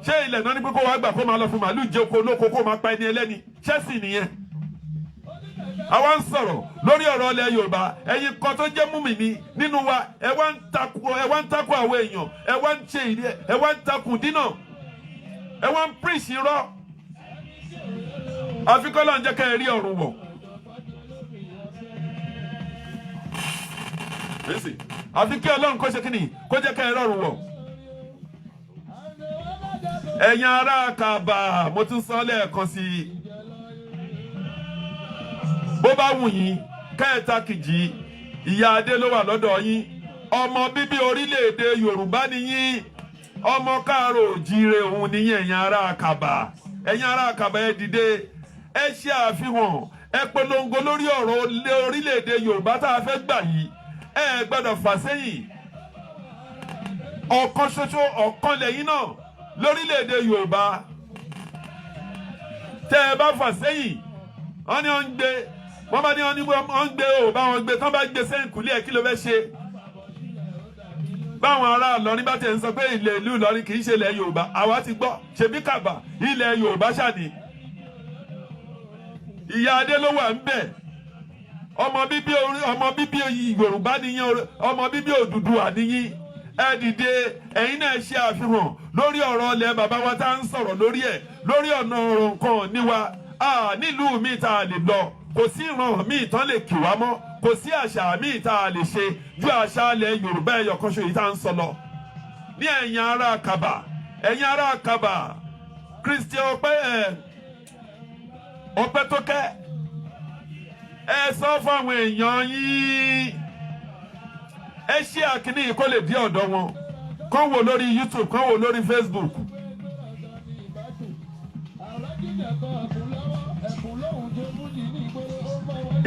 Ṣé ilẹ̀ náà ní pé kó wá gbà, kó máa lọ fún màálù jẹ oko olóko, kó máa pa ẹni ẹlẹ́ni? Ṣẹ́sì nìyẹn? Àwa ń sọ̀rọ̀ lórí ọ̀rọ̀ ilẹ̀ Yorùbá. Ẹ̀yin kan tó jẹ́ múmi-ní nínú wa, ẹ wá ń takò àwọn èèyàn, ẹ wá ń ṣe ìdí, ẹ wá ń takùn dínà, ẹ wá ń píríṣì rọ́. Àfikọ́ ń jẹ́ ká ẹ rí ọ̀run wọ̀. Àfi kí Ọlọ́run kó ṣe kí ni, kó jẹ́ ká ẹ rọrùn wọ̀. Ẹ̀yin ará Kàbà, mo tún sọ lẹ́ẹ̀kan sí i, bó bá wù yín kẹ́ẹ̀ta kìjì, ìyá adé ló wà lọ́dọ̀ yín. Ọmọ bíbí orílẹ̀-èdè Yorùbá ni yín, ọmọ káàró òjíire òun ni yín. Ẹ̀yin ará Kàbà, ẹ̀yin ará Kàbà, ẹ dìde, ẹ ṣe àfihàn, ẹ polongo lórí ọ̀rọ̀ orílẹ̀-èdè Yorùbá tá a fẹ́ gbà yìí. Ẹ gbọ́dọ̀ fà sẹ́yìn. Ọ̀kan ṣoṣo, ọ̀kan lẹ́yìn náà lórílẹ̀-èdè Yorùbá. Tẹ́ ẹ bá fà sẹ́yìn, wọ́n ní wọ́n ń gbé, wọ́n bá ní wọ́n ní wọ́n ń gbé, ò bá wọn gbé. Tán bá gbé sẹ́yìn kùlé ẹ̀, kí ló fẹ́ ṣe? Báwọn ará Ìlọrin bá tẹ̀ ń sọ pé ilẹ̀ ìlú Ìlọrin kì í ṣe ilẹ̀ Yorùbá, àwa ti gbọ́. Ṣebí Kàbà, ilẹ̀ Yorùbá ṣàní. Ìyá adé ló wà ń bẹ̀. Ọmọ bíbí orí, ọmọ bíbí Yorùbá nìyẹn, ọmọ bíbí Odùduwà nìyí. Ẹ dìde, ẹ̀yin náà ṣe àfihàn lórí ọ̀rọ̀ ilẹ̀ bàbá wa tá ń sọ̀rọ̀ lórí ẹ̀, lórí ọ̀nà ọ̀rọ̀ nǹkan níwa nílùú mi tá a lè lọ. Kò sí ìran míì tán lè kì wá mọ́, kò sí àṣà míì tá a lè ṣe ju àṣà ilẹ̀ Yorùbá ẹyọ kan ṣoṣo yìí tá à ń sọ lọ. Ní ẹ̀yin ará Kàbà, ẹ̀yin ará Kàbà, Christian Ọpẹ́ ẹ̀ ọpẹ́ tó kẹ́, ẹ sọ fáwọn èèyàn yín, ẹ ṣe àkíní yìí kó lè dé ọ̀dọ̀ wọn, kán wò lórí YouTube, kán wò lórí Facebook.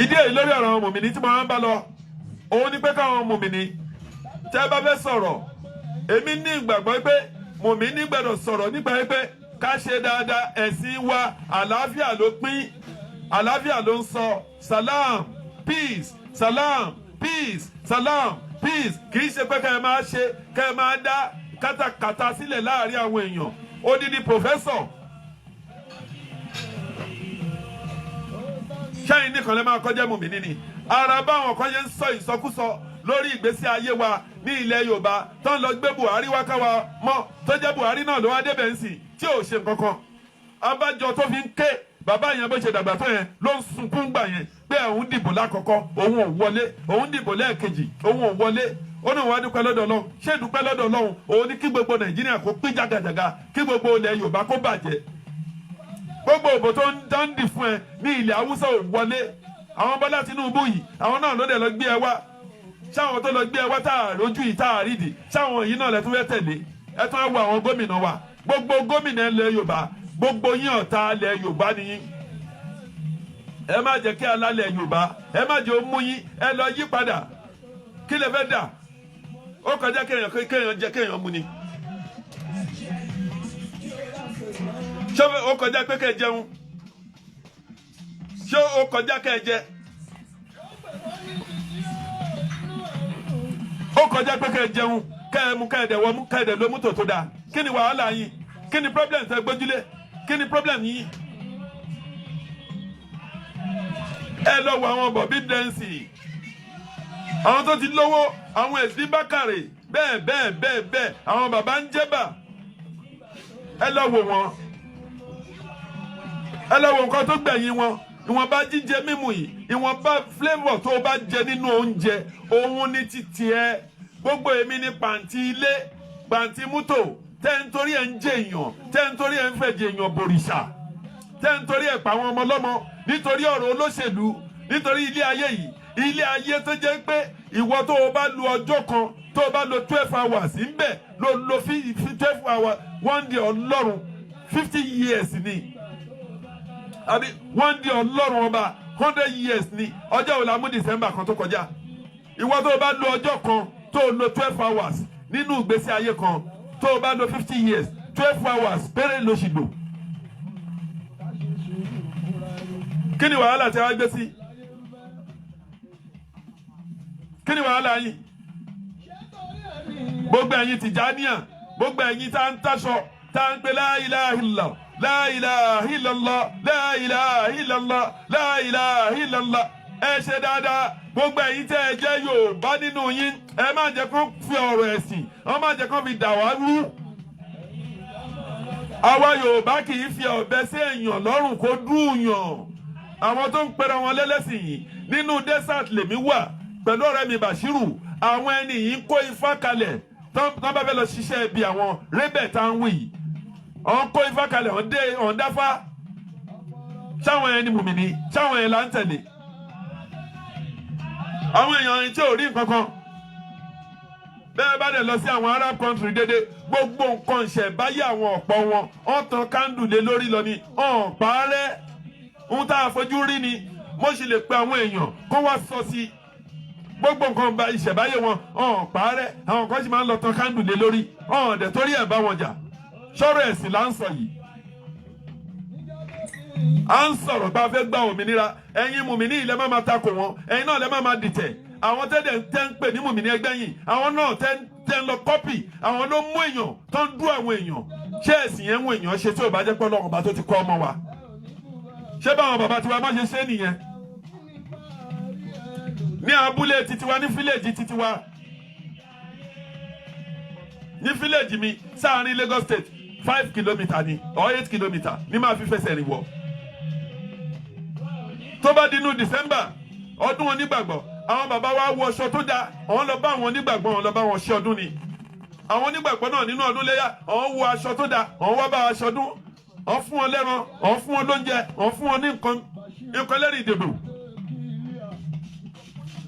Ìdí èyí lórí ọ̀rọ̀ àwọn mùmìnì tí mo máa ń bá lọ, òun ni pé káwọn mùmìnì tẹ́ bá fẹ́ sọ̀rọ̀, èmi ní ìgbàgbọ́ pé mùmìnì gbọ́dọ̀ sọ̀rọ̀ nípa pé ká ṣe dáadáa. Ẹ̀sìn wa, àlàáfíà ló pín, àlàáfíà ló ń sọ. Salam, peace, salam, peace, salam, peace. Kì í ṣe pé kẹ́ ẹ máa ṣe, kẹ́ ẹ máa dá kátàkátà sílẹ̀ láàrin àwọn èèyàn. Odidi professor ṣẹ́yìn nìkan lè máa kọjá mùmíní ni. Ara báwọn kan yẹn ń sọ ìsọkúsọ lórí ìgbésí ayé wa ní ilẹ̀ Yorùbá, tó ń lọ gbé Buhari wá káwa mọ́, tó jẹ́ Buhari náà ló wá débẹ̀ ń sìn tí ò ṣe nǹkan kan. Abájọ tó fi ń ké bàbá yẹn, bó ṣe dàgbà tó yẹn ló ń sunkún gbà yẹn pé òun dìbò lákọ̀ọ́kọ́, òun ò wọlé, òun dìbò lẹ́ẹ̀kejì, òun ò wọlé. Ó náà wá dúpẹ́ lọ́dọ̀ Ọlọ́run. Ṣé dúpẹ́ lọ́dọ̀ Ọlọ́run òun ní kí gbogbo Nàìjíríà kó pín jàgàjàgà, kí gbogbo ilẹ̀ Yorùbá kó bàjẹ́? Gbogbo òbò tó ń dán dì fún ẹ ní ilẹ̀ Haúsá ò wọlé. Àwọn Bọ́lá Tinubu yìí, àwọn náà ló dẹ̀ lọ gbé ẹ wá. Ṣáwọn tó lọ gbé ẹ wá tá a rójú yìí, tá a rídìí, ṣáwọn yìí náà lẹ tún fẹ́ tẹ̀lé? Ẹ tún á wo àwọn gómìnà wa, gbogbo gómìnà ilẹ̀ Yorùbá, gbogbo yín, ọ̀tá ilẹ̀ Yorùbá ni yín. Ẹ má jẹ́ kí alálẹ̀ Yorùbá, ẹ má jẹ́ ó mú yín. Ẹ lọ yí padà. Kí lè fẹ́ dà? Ó kọjá kéèyàn kéèyàn jẹ, kéèyàn mu ni. Ṣé ó kọjá pé kẹ́ ẹ jẹun? Ṣé ó kọjá kẹ́ ẹ jẹ? Ó kọjá pé kẹ́ ẹ jẹun, kẹ́ ẹ mu, kẹ́ ẹ dẹ̀ wọ́mú, kẹ́ ẹ dẹ̀ lómú tó dáa. Kí ni wàhálà yín? Kí ni problem tẹ́ gbójúlé? Kí ni problem yín? Ẹ lọ wo àwọn Bobby Dẹ́nsì, àwọn tó ti lówó, àwọn Ẹ̀sìn Bákàrè, bẹ́ẹ̀ bẹ́ẹ̀ bẹ́ẹ̀ bẹ́ẹ̀, àwọn bàbá ń jẹ́bà. Ẹ lọ wò wọ́n, ẹ lọ wo nǹkan tó gbẹ̀yìn wọn. Ìwọ̀nba jíjẹ mímu yìí, ìwọ̀nba flavour tó o bá jẹ nínú oúnjẹ, òun ní títí ẹ. Gbogbo èmi ní pàǹtí ilé, pàǹtí mútò tẹ́ ń torí ẹ̀ ń jẹ èèyàn, tẹ́ ń torí ẹ̀ ń fẹ̀jẹ̀ èèyàn bòrìṣà, tẹ́ ń torí ẹ̀ pa àwọn ọmọ ọlọ́mọ nítorí ọ̀rọ̀ olóṣèlú, nítorí ilé ayé yìí, ilé ayé tó jẹ́ pé ìwọ tó o bá lu ọjọ́ kan, tó o bá lo 12 hours ńbẹ̀, ló lo 12 hours, one day Ọlọ́run, 50 years ni, àbí one day Ọlọ́run ọba, 100 years ni. Ọjọ́ wo la mú December kan tó kọjá? Ìwọ tó o bá lo ọjọ́ kan, tó o lo 12 hours nínú ìgbésí ayé kan, tó o bá lo 50 years, 12 hours péré ló sì lò. Kí ni wàhálà tí a wá gbé sí? Kí ni wàhálà yín? Gbogbo ẹ̀yin Tìjàníà, Gbogbo ẹ̀yin tá ń taṣọ, tá ń pe la ilaha illallah, la ilaha illallah, la ilaha illallah, la ilaha illallah, ẹ ṣe dáadáa. Gbogbo ẹ̀yin tẹ́ ẹ jẹ́ Yorùbá nínú yín, ẹ má jẹ́ kó fi ọ̀rọ̀ ẹ̀sìn, wọ́n má jẹ́ kó fi dà wá rú. Àwa Yorùbá kì í fi ọ̀bẹ sí èèyàn lọ́rùn kó dùnyàn. Àwọn tó ń pera wọn lẹ́lẹ́sìn yìí, nínú desert lèmi wà pẹ̀lú ọ̀rẹ́ mi Bashiru. Àwọn ẹni yìí ń kó ifá kalẹ̀ tán bá fẹ́ lọ ṣiṣẹ́ ibi. Àwọn rebel tá ń wì yìí, ọ̀n kó ifá kalẹ̀, ọ̀n dé, ọ̀n dáfá. Ṣáwọn ẹni mùmìnì, ṣáwọn ẹ̀ là ń tẹ̀lé? Àwọn èèyàn yìí tí ò rí nǹkan kan bẹ́ẹ̀ bá dẹ̀ lọ sí àwọn Arab country dédé, gbogbo nǹkan ìṣẹ̀báyé àwọn ọ̀pọ̀ wọn, wọ́n tan candle lé lórí lọ ni, ọ̀n parẹ́. Ohun tá a fojú rí ni mo sì lè pe àwọn èèyàn kó wá sọ sí. Gbogbo nǹkan ba ìṣẹ̀báyé wọn, ọ̀n parẹ́. Àwọn kan sì máa ń lọ tan candle lé lórí, ọ̀n dẹ̀ torí ẹ̀ bá wọn jà. Sọ̀rọ̀ ẹ̀sìn là ń sọ yìí. À ń sọ̀rọ̀ bá a fẹ́ gba òmìnira. Ẹ̀yin mùmíní ilẹ̀ má máa takò wọn, ẹ̀yin náà lẹ́ má máa dìtẹ̀. Àwọn tẹ́lẹ̀ tẹ́ ń pè ní mùmíní ẹgbẹ́ yìí, àwọn náà tẹ́ ń lọ copy, àwọn ló mú èèyàn tó ń dú àwọn èèyàn. Ṣé ẹ̀sìn yẹn ń wọ èèyàn ṣe tí ò bá jẹ́ pé Ọlọ́run bá tó ti kọ́ ọmọ wa? Ṣé báwọn bàbá tiwa má ṣe ṣe nìyẹn ní abúlé titiwa, ní village titiwa, ní village mi sáàrin Lagos State, 5 kilometre ni or 8 kilometre ní máa fi fẹsẹ̀ rìn wọ̀. Tó bá dínú December, ọdún onígbàgbọ́, àwọn bàbá wa wọ aṣọ tó dáa, àwọn lọ bá àwọn onígbàgbọ́, àwọn lọ bá wọn ṣe ọdún ni. Àwọn onígbàgbọ́ náà nínú ọdún léyà, àwọn wọ aṣọ tó dáa, àwọn wá bá aṣọ ọdún, àwọn fún wọn lẹ́ran, àwọn fún wọn lóúnjẹ, àwọn fún wọn ní nǹkan lẹ́rìí ìdìbò.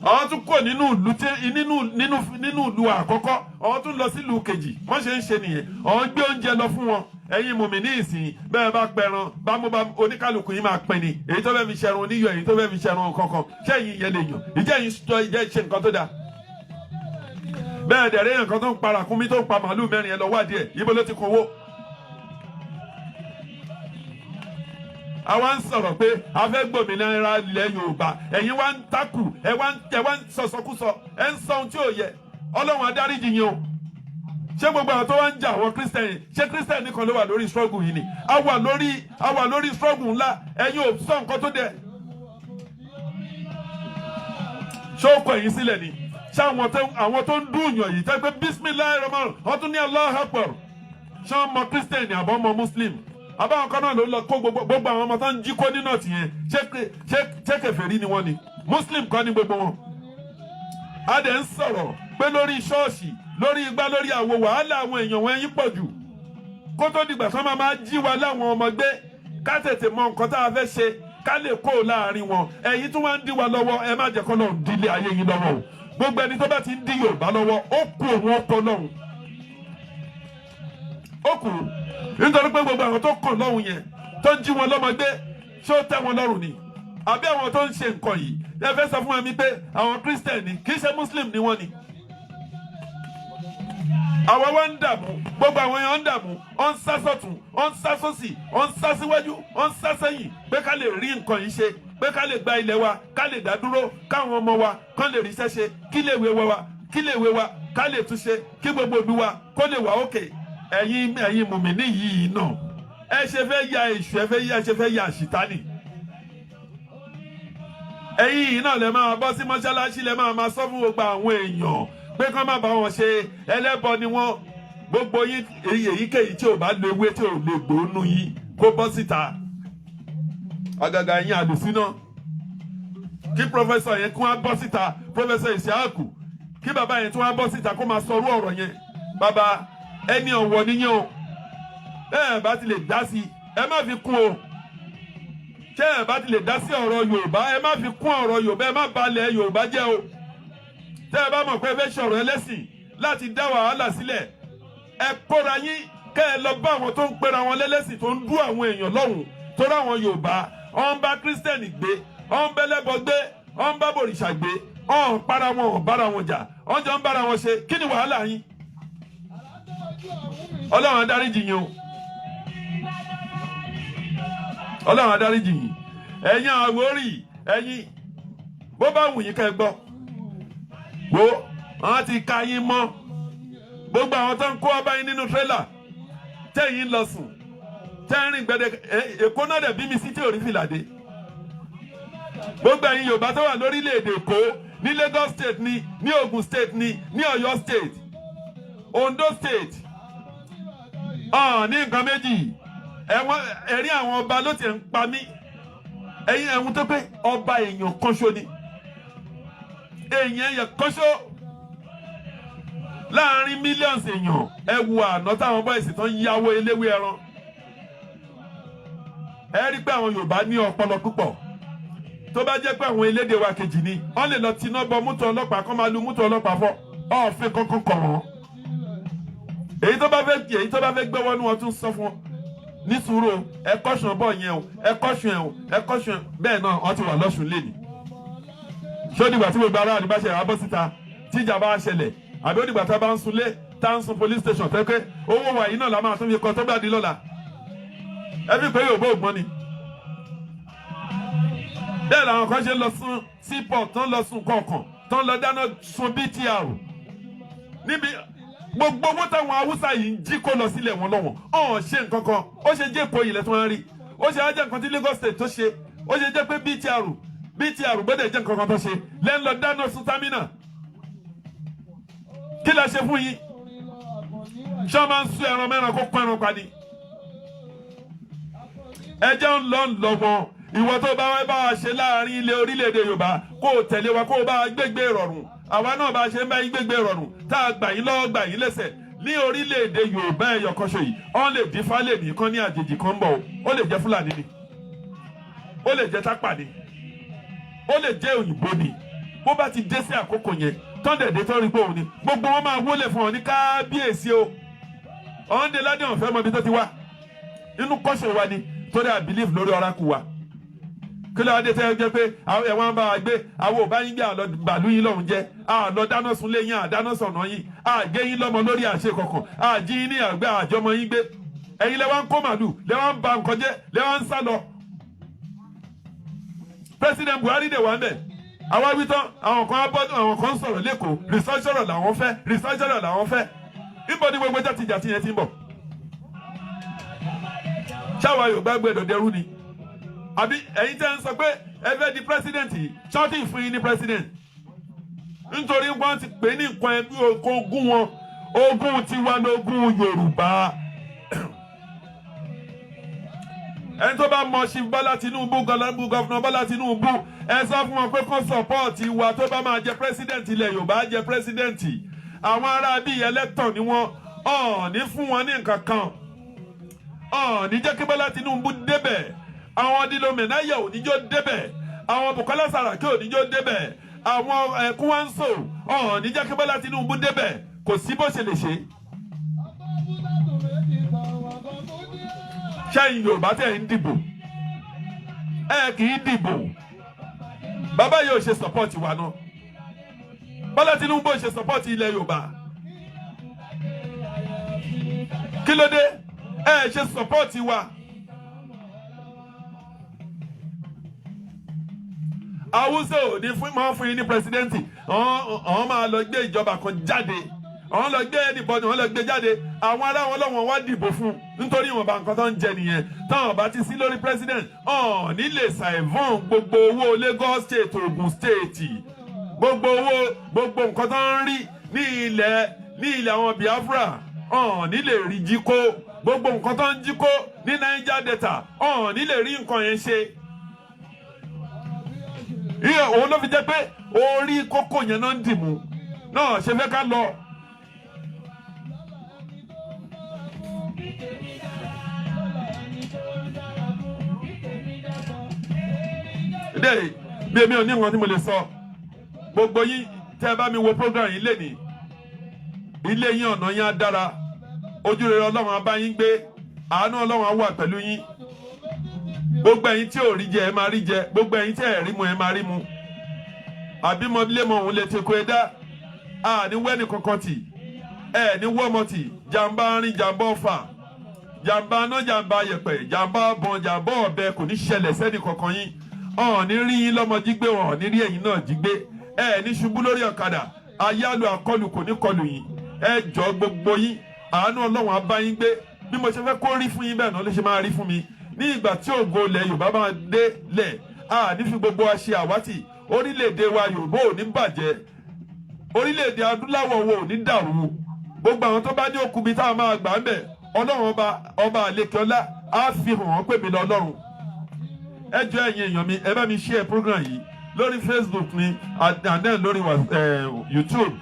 Àwọn tún kò nínú ìlú tí nínú nínú nínú ìlú àkọ́kọ́, àwọn tún lọ sílùú kejì. Wọ́n ṣe ń ṣe nìyẹn, àwọn gbé oúnjẹ lọ fún wọn. Ẹ̀yin mùmí ní ìsìn bẹ́ẹ̀ bá pẹran bámúbámú, oníkálukú yín máa pín ni, èyí tó fẹ́ fi ṣẹrun oníyọ̀, èyí tó fẹ́ fi ṣẹrun kankan. Ṣé ẹ̀yin yẹn lè yàn ìjẹ́ yín sọ ìjẹ́ ṣe nǹkan tó dáa bẹ́ẹ̀? Dẹ̀rẹ́ nǹkan tó ń pa ràkúnmí, tó ń pa màálù mẹ́rin ẹ lọ wádìí ẹ̀, ibo ló ti kún owó? Àwa ń sọ̀rọ̀ pé a fẹ́ gbòmìnira ilẹ̀ Yorùbá, ẹ̀yin wá ń takù, ẹ wá ń sọ̀sọ̀kúsọ, ẹ ń sọ ohun tí ò yẹ. Ọlọ́run adáríjì yín o. Ṣé gbogbo àwọn tó wá ń jà, àwọn Christian, ṣé Christian nìkan ló wà lórí struggle yìí ni? A wà lórí struggle ńlá, ẹ̀yin ò sọ nǹkan tó dẹ̀. Ṣé ó kọ ẹ̀yin sílẹ̀ ni? Ṣé àwọn tó ń dùn yàn yìí tẹ́ pé bismillahir rahman, wọ́n tún ní Allahu Akbar, ṣé wọ́n mọ Christian àbọ̀ mọ Muslim? Àbáwọn kan náà ló lọ kó gbogbo àwọn ọmọ tó ń jí kó nínú ọ̀tí yẹn. Ṣé kèfèrí ni wọ́n ni? Muslim kọ́ ni gbogbo wọn. A dẹ̀ ń sọ̀rọ̀ pé lórí ṣọ́ọ̀ṣì, lórí igbá, lórí àwo, wàhálà àwọn èèyàn wọn yín pọ̀ jù. Kó tó dìgbà tó máa máa jí wa láwọn ọmọ gbé, ká tètè mọ nǹkan tá a fẹ́ ṣe, ká lè kó o láàrin wọn. Ẹ̀yin tí wọ́n ń dí wa lọ́wọ́, ẹ má jẹ́ kó lọ́run dílé ayé yín lọ́wọ́ o. Gbogbo ẹni tó bá ti ń dí Yorùbá lọ́wọ́, ó kú òun, ó kọ lọ́hùn, ó kù, nítorí pé gbogbo àwọn tó kàn lọ́hùn yẹn tó ń jí wọn lọ́mọ gbé, ṣé ó tẹ́ wọn lọ́rùn ni? Àbí àwọn tó ń ṣe nǹkan yìí, ẹ fẹ́ sọ fún mi pé àwọn Christian ni, kì í ṣe Muslim ni wọ́n ni? Àwa wá ń dààmú, gbogbo àwọn èèyàn ń dààmú, ó ń sá sọ́tún, ó ń sá sósì, ó ń sá síwájú, ó ń sá sẹ́yìn, pé ká lè rí nǹkan yìí ṣe, pé ká lè gba ilẹ̀ wa, ká lè dá dúró, káwọn ọmọ wa kán lè ríṣẹ́ ṣe, kí lè wé wa ká lè túnṣe, kí gbogbo ìlú wa kó lè wà òkè. Ẹ̀yin mùmíní yìí náà, ẹ ṣe fẹ́ ya èṣù, ẹ ṣe fẹ́ ya àṣìtánì. Ẹ̀yin yìí náà lẹ máa bọ́ sí mọ́ṣáláṣí, lẹ máa máa sọ fún gbogbo àwọn èèyàn pé kán má bá wọn ṣe, ẹlẹ́bọ ni wọ́n. Gbogbo yín, èyíkéyìí tí ò bá lo ewé, tí ò lè gbónú yín, kó bọ́ síta. Àgàgà yín àlùsínà, kí professor yẹn kó wá bọ́ síta, Professor Isiaku, kí bàbá yẹn tó wá bọ́ síta kó máa sọrú ọ̀rọ̀ yẹn. Bàbá ẹni ọ̀wọ̀ níyẹn o. Ẹ bá ti lè dá sí, ẹ má fi kún o. Ṣé ẹ bá ti lè dá sí ọ̀rọ̀ Yorùbá, ẹ má fi kún ọ̀rọ̀ Yorùbá, ẹ má balẹ̀ Yorùbá jẹ́ o. Tẹ́ ẹ bá mọ̀ pé ẹ fẹ́ sọ̀rọ̀ ẹlẹ́sìn láti dá wàhálà sílẹ̀, ẹ kóra yín kẹ́ ẹ lọ bá àwọn tó ń pera wọn lẹ́lẹ́sìn, tó ń dú àwọn èèyàn lọ́hùn, torí àwọn Yorùbá ọ̀n bá Christian gbé, ọ̀n bẹ́lẹ́bọ gbé, ọ̀n bá bòrìṣà gbé, ọ̀n para wọn, ọ̀ bára wọn jà, ọ̀n jọ ń bára wọn ṣe. Kí ni wàhálà yín? Ọlọ́run adáríjì yín o, Ọlọ́run adáríjì yín. Ẹ̀yin Àwórì, ẹ̀yin bó bá wù yín kẹ́ ẹ gbọ́ wo, wọ́n ti ka yín mọ́. Gbogbo àwọn tó ń kó ọba yín nínú tírélà tẹ̀yìn lọ sùn, tẹ́rìn gbẹdẹ Èkó náà dẹ̀ bí mi sí tí ò rí fìlà dé. Gbogbo ẹ̀yin Yorùbá tó wà lórílẹ̀‐èdè Èkó, ní Lagos State, ní Ogun State, ní Ọ̀yọ́ State, Ondo State, ọ̀hún ní nǹkan méjì ẹ̀wọ̀n ẹ̀rí àwọn ọba ló ti ń pa mí. Ẹ̀yin ẹ̀hún tó pé ọba èèyàn kan ṣo ni, èèyàn ẹ̀yàn kan ṣo láàrin millions èèyàn. Ẹ wo àná táwọn boys tó ń yáwó eléwé ẹran. Ẹ rí pé àwọn Yorùbá ní ọpọlọ púpọ̀. Tó bá jẹ́ pé àwọn elédè wa kejì ni wọ́n lè lọ tiná bọ mọ́tò ọlọ́pàá, kọ́ máa lu mọ́tò ọlọ́pàá fọ́ ọ̀fin kankan kọ̀ wọ́n. Èyí tó bá fẹ́ gbé wọnú wọn tún sọ fún wọn ní sùúrù o, ẹ kọ́sùn bọ̀ yẹn o, ẹ kọ́sùn ẹ o, ẹ kọ́sùn ẹ. Bẹ́ẹ̀ náà wọ́n ti wà lọ́sùn lẹ́nìí. Ṣé ó dìgbà tí gbogbo aráàlú bá ṣe wá bọ́ síta tíjà bá ṣẹlẹ̀, àbí ó dìgbà tá a bá ń sunlé, tá a ń sun police station, tẹ́ pé owó wa yìí náà la máa tún fi kọ́ tó gbàdí lọ́la? Ẹ fi pé yóò bó ògbọ́n ni. Bẹ́ẹ̀ làwọn kan ṣe ń lọ sun seaport, tán lọ sun kọ̀ọ̀kan, tán lọ dáná sun BTR níbi gbogbo owó táwọn Haúsá yìí ń jí kó lọ sílẹ̀ wọn lọ́wọ́. Ọ̀hún ṣe nǹkan kan, ó ṣe jẹ́ Èkó ilẹ̀ tí wọ́n rí, ó ṣe á jẹ́ nǹkan tí Lagos State tó ṣe, ó ṣe jẹ́ pé BTR gbọ́dọ̀ jẹ́ nǹkan kan tó ṣe lẹ́nu lọ dáná sun terminal. Kí la ṣe fún yín? Ṣé wọ́n máa ń sún ẹran mẹ́ran kó kún ẹran pa ni? Ẹjẹ́ ń lọ ń lọ wọn. Ìwọ tó bá wá bá wa ṣe láàrin ilẹ̀ orílẹ̀-èdè Yorùbá, kó o tẹ̀lé wa, kó o bá wa gbégbé ìrọ̀rùn. Àwa náà bá ṣe ń bá yín gbégbé ìrọ̀rùn, tá a gbà yín lọ́wọ́, gbà yín lẹ́sẹ̀ ní orílẹ̀-èdè Yorùbá ẹ̀yọ̀ kan ṣo yìí. Wọ́n lè dín fálẹ̀ nìkan ní àjèjì kan ń bọ̀ o. Ó lè jẹ́ Fúlàní ni, ó lè jẹ́ Tápà ni, ó lè jẹ́ òyìnbó ni. Bó bá ti dé sí àkókò yẹn, tọ́ndẹ̀dẹ́ tó rí pé òun ni, gbogbo wọn máa wólẹ̀ fún ọ ní kábíyèsí o. Ọ̀hún ládé ọ̀fẹ́ mọ ibi tó ti wá inú kọ́ṣọ̀ wa ni, torí I believe lórí ọ̀rákù wa. Kí ló dé tẹ́ ẹ jẹ́ pé ẹ̀wọ̀n bá wa gbé? Àwọn ò bá yín gbé, àlọ́ bàlú yín lọ́hùn jẹ́, àlọ́ dáná sunlé yín, àdáná sọ̀nà yín, àgé yín lọ́mọ lórí àṣẹ kankan, àjí yín ní àgbẹ̀ àjọmọ yín gbé. Ẹ̀yin lẹ́wọ́n ń kó màlúù, lẹ́wọ́n ń ba nǹkan jẹ́, lẹ́wọ́n ń sá lọ. President Buhari dẹ̀ wá ń bẹ̀. Àwa wí tán, àwọn kan á bọ́, àwọn kan ń sọ̀rọ̀ lẹ́kọ̀ọ́, restructure làwọn fẹ́, restructure làwọn fẹ́. Níbo ni gbogbo jàtijàti yẹn ti ń bọ̀? Ṣáwa Yorùbá gbẹdọ̀ dẹrú ni? Àbí ẹ̀yin tẹ́ ń sọ pé ẹ fẹ́ di president yìí, ṣọ́ọ̀tì fún yín ní president nítorí wọ́n ti pè ní nǹkan ẹbí ogún wọn, ogún tiwa lógún Yorùbá. Ẹni tó bá mọ ṣe Bọ́lá Tinubu, governor Bọ́lá Tinubu, ẹ sọ fún wọn pé kó support wa. Tó bá máa jẹ president ilẹ̀ Yorùbá, jẹ president. Àwọn ará bíi ẹlẹ́tàn ni wọ́n, ọ̀ọ́ni fún wọn ní nǹkan kan, ọ̀ọ́ni jẹ́ kí Bọ́lá Tinubu débẹ̀. Àwọn Dino Melaye ò ní jó débẹ̀, àwọn Bukola Saraki ò ní jó débẹ̀, àwọn Kwankwaso ọ̀ọ́ni jẹ́ kí Bọ́lá Tinubu débẹ̀. Kò sí bó ṣe lè ṣe. Ṣẹ́yìn Yorùbá tẹ̀ ń dìbò, ẹ kì í dìbò. Bàbá yóò ṣe support wa náà, Bọ́lá Tinubu ṣe support ilẹ̀ Yorùbá. Kí ló dé ẹ ṣe support wa? Haúsá ò ní fún máa fún yín ní president. Àwọn máa lọ gbé ìjọba kan jáde, àwọn lọ gbé anybody, wọn lọ gbé jáde. Àwọn ará wọn lọ́wọ́ wá dìbò fún nítorí ìwọ̀nba nǹkan tó ń jẹ nìyẹn. Táwọn bá ti sí lórí president, ọ̀n ní lè ṣàìfọ́n gbogbo owó Lagos State, Ogun State, gbogbo owó, gbogbo nǹkan tó ń rí ní ilẹ̀ àwọn Biafra, ọ̀n ní lè rí jí kó. Gbogbo nǹkan tó ń jí kó ní Niger Delta, ọ̀n ní lè rí nǹkan yẹn ṣe. Iye òun ló fi jẹ́ pé orí kókó yẹn náà ń dìmú náà ṣe fẹ́ ká lọ. Dé bí èmi ò ní nǹkan tí mo lè sọ. Gbogbo yín tẹ́ ẹ bá mi wo program yìí lénìí, ilé yín, ọ̀nà yín á dára, ojú rere Ọlọ́run á bá yín gbé, àánú Ọlọ́run á wà pẹ̀lú yín. Gbogbo ẹ̀yin tí ò rí jẹ, ẹ máa rí jẹ. Gbogbo ẹ̀yin tí ẹ rí mu, ẹ máa rí mu. Àbímọ lémọ òun lè ti kó ẹ dá a ní wẹ́nì kankan tì ẹ ní wọ́mọ tì. Jàǹbá rin, jàǹbá ọfà, jàǹbá aná, jàǹbá yẹ̀pẹ̀, jàǹbá ọbọ̀n, jàǹbá ọ̀bẹ kò ní ṣẹlẹ̀ sẹ́ni kankan yín. Ọ̀n ní rí yín lọ́mọ jí gbé, wọn ní rí ẹ̀yin náà jí gbé. Ẹ ní ṣubú lórí ọ̀kadà, ayálu àkọlù kò ní kọlù yín. Ẹ jọ, gbogbo yín, àánú Ọlọ́run á bá yín gbé. Bí mo ṣe fẹ́ kó rí fún yín, bẹ́ẹ̀ náà ló ṣe máa rí fún mi. Ní ìgbà tí ògo ilẹ̀ Yorùbá máa dé lẹ̀, a ní fi gbogbo wa ṣe àwátì. Orílẹ̀-èdè wa Yorùbá ò ní bàjẹ́, orílẹ̀-èdè adúláwọ̀ wo ò ní dàrú. Gbogbo àwọn tó bá ní òkú bíi táwọn máa gbà ń bẹ̀, Ọlọ́run Ọba, Ọba àlekèọlá, á fi hàn wọ́n pè mí lọ Ọlọ́run. Ẹ jọ̀ọ́, ẹ̀yin èèyàn mi, ẹ bá mi share program yìí lórí Facebook ni and then lórí YouTube.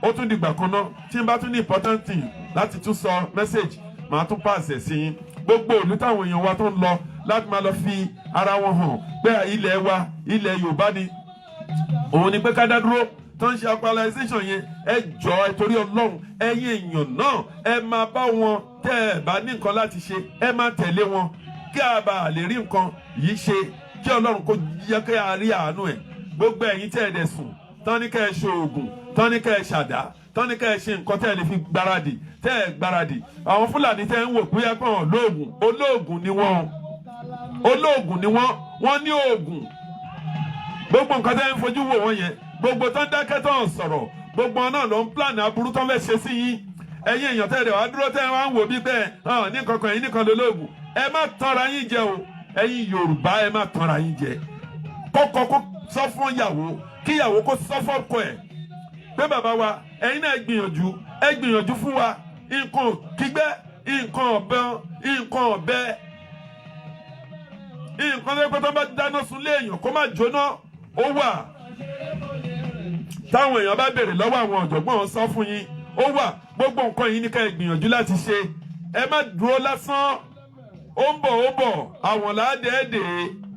Ó tún dìgbà kan náà, tí n bá tún ní important thing láti tún sọ, message, màá tún pass ẹ̀ sí yín. Gbogbo ìlú táwọn èèyàn wa tó ń lọ láti máa lọ fi ara wọn hàn pé ilẹ̀ wa, ilẹ̀ Yorùbá ni, òun ni pé ká dá dúró, tó ń ṣe actualization yẹn, ẹ jọ, ẹ torí Ọlọ́run, ẹ̀yin èèyàn náà, ẹ máa bá wọn. Tẹ́ ẹ bá ní nǹkan láti ṣe, ẹ máa tẹ̀lé wọn kí a bá lè rí nǹkan yìí ṣe, kí Ọlọ́run kó yẹ kí a rí àánú ẹ̀. Gbogbo ẹ̀yin tẹ́ ẹ dẹ̀ sùn tán ní kẹ́ ẹ ṣe oògùn tán, ní kẹ́ ẹ ṣàdá tán, ní kẹ́ ẹ ṣe nǹkan tẹ́ ẹ lè fi gbáradì, tẹ́ ẹ gbáradì, àwọn Fúlàní tẹ́ ẹ ń wò pé ẹ kàn lóògùn, olóògùn ni wọ́n, olóògùn ni wọ́n. Wọ́n ní oògùn. Gbogbo nǹkan tẹ́ ń fojú wò wọ́n yẹn, gbogbo tán dákẹ́ tán sọ̀rọ̀, gbogbo wọn náà ló ń plan aburú tán fẹ́ ṣe sí yín. Ẹ̀yin èèyàn tẹ́ ẹ wá dúró, tẹ́ ẹ wá ń wò bí bẹ́ẹ̀ hàn ní kankan, ẹ̀yin nìkan lolóògùn. Ẹ má tanra yín jẹ o. Ẹ̀yin Yorùbá, ẹ má tanra yín jẹ. Kọ́kọ́ kó sọ fún ìyàwó, kí ìyàwó kó sọ fọ́kọ ẹ̀ pé bàbá wa, ẹ̀yin náà gbìyànjú, ẹ gbìyànjú fún wa. Nǹkan kígbẹ́, nǹkan ọ̀bẹ, nǹkan ọ̀bẹ, nǹkan tó yẹ pé tó bá dáná sun lé èèyàn kó má jóná, ó wà. Táwọn èèyàn bá béèrè lọ́wọ́ àwọn ọ̀jọ̀gbọ́n, sọ fún yín, ó wà. Gbogbo nǹkan yìí ní ká ẹ gbìyànjú láti ṣe. Ẹ má dúró lásán. Ó ń bọ̀, ó bọ̀, àwọn làádẹ́ẹ̀dẹ́.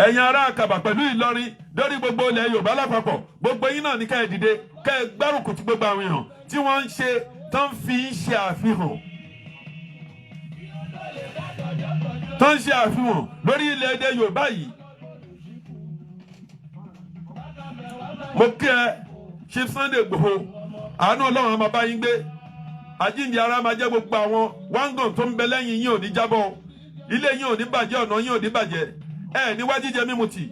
Ẹ̀yin ará Àkàbà pẹ̀lú Ìlọrin, lórí gbogbo ilẹ̀ Yorùbá lápapọ̀, gbogbo yín náà ní ká ẹ dìde, ká ẹ gbárùkù tí gbogbo àwọn èèyàn tí wọ́n ń ṣe, tó ń fi ń ṣe àfihàn, tó ń ṣe àfihàn lórí ilẹ̀ èdè Yorùbá yìí. Mo kí ẹ, Chief Sunday Igboho. Àánú Ọlọ́run á máa bá yín gbé, àjíǹde ara máa jẹ́. Gbogbo àwọn wáńgàn tó ń bẹ lẹ́yìn yín ò ní jábọ́, ilé yín ò ní bàjẹ́, ọ̀nà yín ò ní bàjẹ́. Ẹ ní wá jíjẹ mímu tì,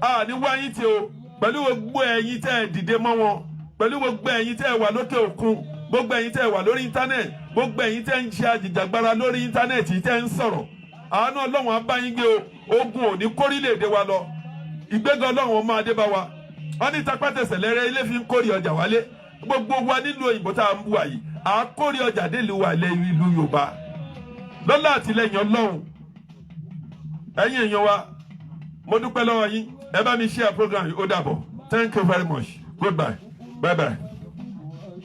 a ní wá yín tí o. Pẹ̀lú gbogbo ẹ̀yin tẹ́ ẹ dìde mọ́ wọn, pẹ̀lú gbogbo ẹ̀yin tẹ́ ẹ wà lókè òkun, gbogbo ẹ̀yin tẹ́ ẹ wà lórí íńtánẹ̀tì, gbogbo ẹ̀yin tẹ́ ń ṣe àjìjàgbara lórí íńtánẹ̀tì, tẹ́ ń sọ̀rọ̀, àánú Ọlọ́run á bá yín gbé o. Ogun ò ní kórílẹ̀-èdè wa lọ. Ìgbéga Ọlọ́run máa dé bá wa. Wọ́n ní tapátẹsẹ̀ lẹ́rẹ́ ilé fi ń kórè ọjà wálé. Gbogbo wa nílùú òyìnbó tá à ń bù wá yìí, à á kórè ọjà délùú wa ilẹ̀ ìlú Yorùbá lọ́lá àtìlẹ́yìn Ọlọ́run. Ẹ̀yin èèyàn wa, mo dúpẹ́ lọ́wọ́ yín. Ẹ bá mi share program yìí. Ó dàbọ̀. Thank you very much. Goodbye, bye bye.